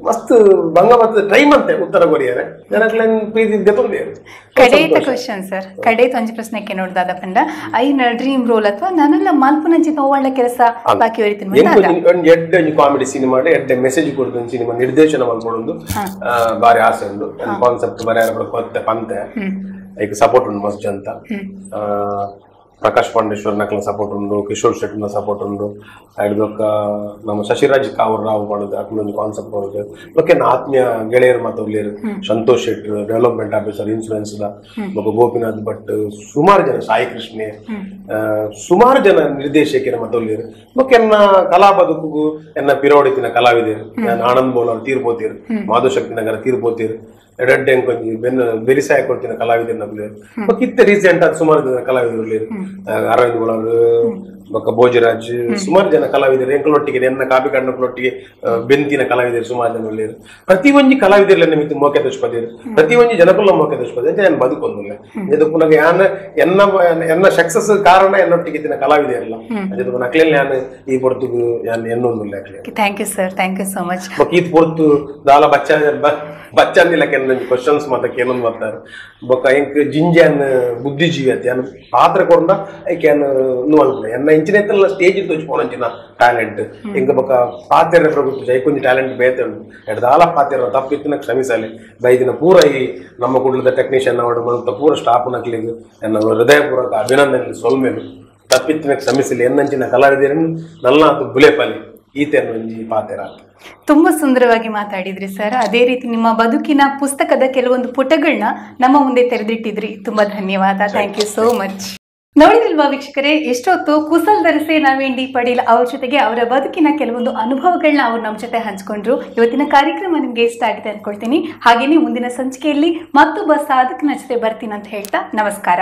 ಮಸ್ತ್ ಭಂಗ ಬರ್ತದೆ ಟ್ರೈ ಮಂತೆ ಉತ್ತರ ಕೊರಿಯರೆ ಜನಕ್ಲೆನ್ ಪ್ರೀತಿ ದೆತೊಂದೇರು. ಕಡೇತ ಕ್ವಶನ್ ಸರ್, ಕಡೇತ ಒಂಜಿ ಪ್ರಶ್ನೆಕ್ಕೆ ನೋಡ್ದಾದ ಪಂಡ ಐನ ಡ್ರೀಮ್ ರೋಲ್ ಅಥವಾ ನಾನೆಲ್ಲ ಮಲ್ಪುನಂಚಿನ ಒಳ್ಳೆ ಕೆಲಸ ಬಾಕಿ ಒರಿತೀನಿ ಒಂಜಿ ಎಡ್ಡೆ ಒಂಜಿ ಕಾಮಿಡಿ ಸಿನಿಮಾ ಎಡ್ಡೆ ಮೆಸೇಜ್ ಕೊಡ್ದು ಒಂದು ಸಿನಿಮಾ ನಿರ್ದೇಶನ ಮಲ್ಪೊಡೊಂದು ಬಾರಿ ಆಸೆ ಉಂಡು. ಕಾನ್ಸೆಪ್ಟ್ ಬರೆಯರ ಕೊತ್ತೆ ಪಂತೆ ಐಕ್ ಸಪೋರ್ಟ್ ಉಂಡು ಮಸ್ತ್ ಅಂತ. ಪ್ರಕಾಶ್ ಪಾಂಡೇಶ್ವರ್ ನಕಲ ಸಪೋರ್ಟ್ ಉಂಡು, ಕಿಶೋರ್ ಶೆಟ್ಟಿನ ಸಪೋರ್ಟ್ ಉಂಡು, ಐಡ್ದೊಕ್ಕ ನಮ್ಮ ಶಶಿರಾಜ್ ಕಾವರ್ ರಾವ್ ಮಾಡೋದು ಅಕ್ಲೊಂದು ಕಾನ್ಸೆಪ್ಟ್ ಬರೋದು. ಬೊಕ್ಕ ಆತ್ಮೀಯ ಗೆಳೆಯರು ಮಾತಾಡ್ಲಿರು Santosh Shettar development officer insurance ಬೊಕ್ಕ ಗೋಪಿನಾಥ್ ಭಟ್ ಸುಮಾರು ಜನ, ಸಾಯಿ ಕೃಷ್ಣೆ ಸುಮಾರು ಜನ ನಿರ್ದೇಶಕರ ಮಾತಾಡ್ಲಿರು. ಬೊಕ್ಕ ಎನ್ನ ಕಲಾ ಬದುಕುಗು ಎನ್ನ ಪಿರೋಡಿತಿನ ಕಲಾವಿದರು ನಾನು ಆನಂದ್ ಬೋಲ್ ಅವ್ರು ತೀರ್ಪೋತೀರು, ಮಾಧುಶಕ್ತಿ ನಗರ ತೀರ್ಪೋತೀರು, ಎಡ್ಡೆ ಎಂಕೊಂಜಿ ಬೆನ್ನು ಬೆರಿಸಾಯ ಕೊಡ್ತಿನ ಕಲಾವಿದರು ನಬ್ಲೇರು. ಬೊಕ್ಕ ಇತ್ತೆ ರೀಸೆಂಟ್ ಆದ್ ಸುಮಾರು ಜನ ಕಲಾವಿದರು ಅರವಿಂದ್ ಬೋಳಾರ್ ಬೊಕ್ಕ ಭೋಜರಾಜ್ ಸುಮಾರು ಜನ ಕಲಾವಿದರು ಎಂಕಲೊಟ್ಟಿಗೆ ಎನ್ನ ಕಾಪಿ ಕಣ್ಣಕ್ಲೊಟ್ಟಿಗೆ ಬೆಂತಿನ ಕಲಾವಿದರು ಸುಮಾರು ಜನ ಉಳ್ಳೇರು. ಪ್ರತಿ ಒಂಜಿ ಕಲಾವಿದರ್ಲ ನಿಮಿತ್ತ ಮೋಕೆ ದುಷ್ಪದಿರು, ಪ್ರತಿ ಒಂಜಿ ಜನಕುಲ ಮೋಕೆ ದುಷ್ಪದಿ ಅಂತ ನಾನು ಬದುಕೊಂದಿಲ್ಲ. ಇದು ಪುನಗ ಯಾನ್ ಎನ್ನ ಎನ್ನ ಸಕ್ಸಸ್ ಕಾರಣ ಎನ್ನೊಟ್ಟಿಗೆ ಇತ್ತಿನ ಕಲಾವಿದರಲ್ಲ ಅದೇ ನಕ್ಲೆಲ್ ಯಾನ್ ಈ ಪೊರ್ತುಗು ಯಾನ್ ಎನ್ನೊಂದುಲ್ಲ. Thank you sir, thank you so much. ಬೊಕ್ಕ ಈತ್ ಪೊರ್ತು ದಾಲ ಬಚ್ಚ ಬಚ್ಚಂದಿಲ್ಲ ಕೆನ್ನೊಂಜಿ ಕ್ವಶನ್ಸ್ ಮಾತ ಕೇನೊಂದು ಬರ್ತಾರೆ. ಬೊಕ್ಕ ಎಂಕ್ ಜಿಂಜಾನ್ ಬುದ್ಧಿಜೀವಿ ಅತ್ತೆ ಯಾನ್ ಪಾತ್ರ ಕೊರ್ಂಡ ಐಕೆ ಯಾನ್ ಮಲ್ಪುನೆ ಎನ್ನ ಇಂಚಿನ ಎತ್ತಲ್ಲ ಸ್ಟೇಜ್ ತೋಚ್ಪೋನಂಚಿನ ಟ್ಯಾಲೆಂಟ್ ಎಂಕ ಬೊಕ್ಕ ಪಾತೆರ ಪ್ರಭುತ್ವ ಐಕೊಂಜಿ ಟ್ಯಾಲೆಂಟ್ ಬೇತೆ ಉಂಡು. ಎಡ್ದಾಲ ಪಾತೆರ ತಪ್ಪಿತ್ತಿನ ಕ್ಷಮಿಸಲೆ ಬೈದಿನ ಪೂರ ಈ ನಮ್ಮ ಕುಡ್ಲದ ಟೆಕ್ನಿಷಿಯನ್ ಅವರು ಮಲ್ತ ಪೂರ ಸ್ಟಾಫ್ ನಕ್ಲಿಗ್ ಎನ್ನ ಹೃದಯಪೂರ್ವಕ ಅಭಿನಂದನೆ ಸೊಲ್ಮೆಲು. ತಪ್ಪಿತ್ತಿನ ಕ್ಷಮಿಸಲಿ ಎನ್ನಂಚಿನ ಕಲಾವಿದರನ್ನು ನಲ್ನಾತು ಬುಲೆಪಲಿ ಈತೆ ಒಂಜಿ ಪಾತೆರ. ತುಂಬಾ ಸುಂದರವಾಗಿ ಮಾತಾಡಿದ್ರಿ ಸರ್. ಅದೇ ರೀತಿ ನಿಮ್ಮ ಬದುಕಿನ ಪುಸ್ತಕದ ಕೆಲವೊಂದು ಪುಟಗಳನ್ನ ನಮ್ಮ ಮುಂದೆ ತೆರೆದಿಟ್ಟಿದ್ರಿ. ತುಂಬಾ ಧನ್ಯವಾದ, thank you so much. ನೋಡಿದಿಲ್ವಾ ವೀಕ್ಷಕರೇ, ಎಷ್ಟೊತ್ತು ಕುಸಲ್ ದರಸೆ ನವೀನ್ ಡಿ ಪಡೀಲ್ ಅವ್ರ ಜೊತೆಗೆ ಅವರ ಬದುಕಿನ ಕೆಲವೊಂದು ಅನುಭವಗಳನ್ನ ಅವ್ರು ನಮ್ಮ ಜೊತೆ ಹಂಚ್ಕೊಂಡ್ರು. ಇವತ್ತಿನ ಕಾರ್ಯಕ್ರಮ ನಿಮ್ಗೆ ಇಷ್ಟ ಆಗಿದೆ ಅನ್ಕೊಳ್ತೀನಿ. ಹಾಗೇನೆ ಮುಂದಿನ ಸಂಚಿಕೆಯಲ್ಲಿ ಮತ್ತೊಬ್ಬ ಸಾಧಕನ ಜೊತೆ ಬರ್ತೀನಿ ಅಂತ ಹೇಳ್ತಾ ನಮಸ್ಕಾರ.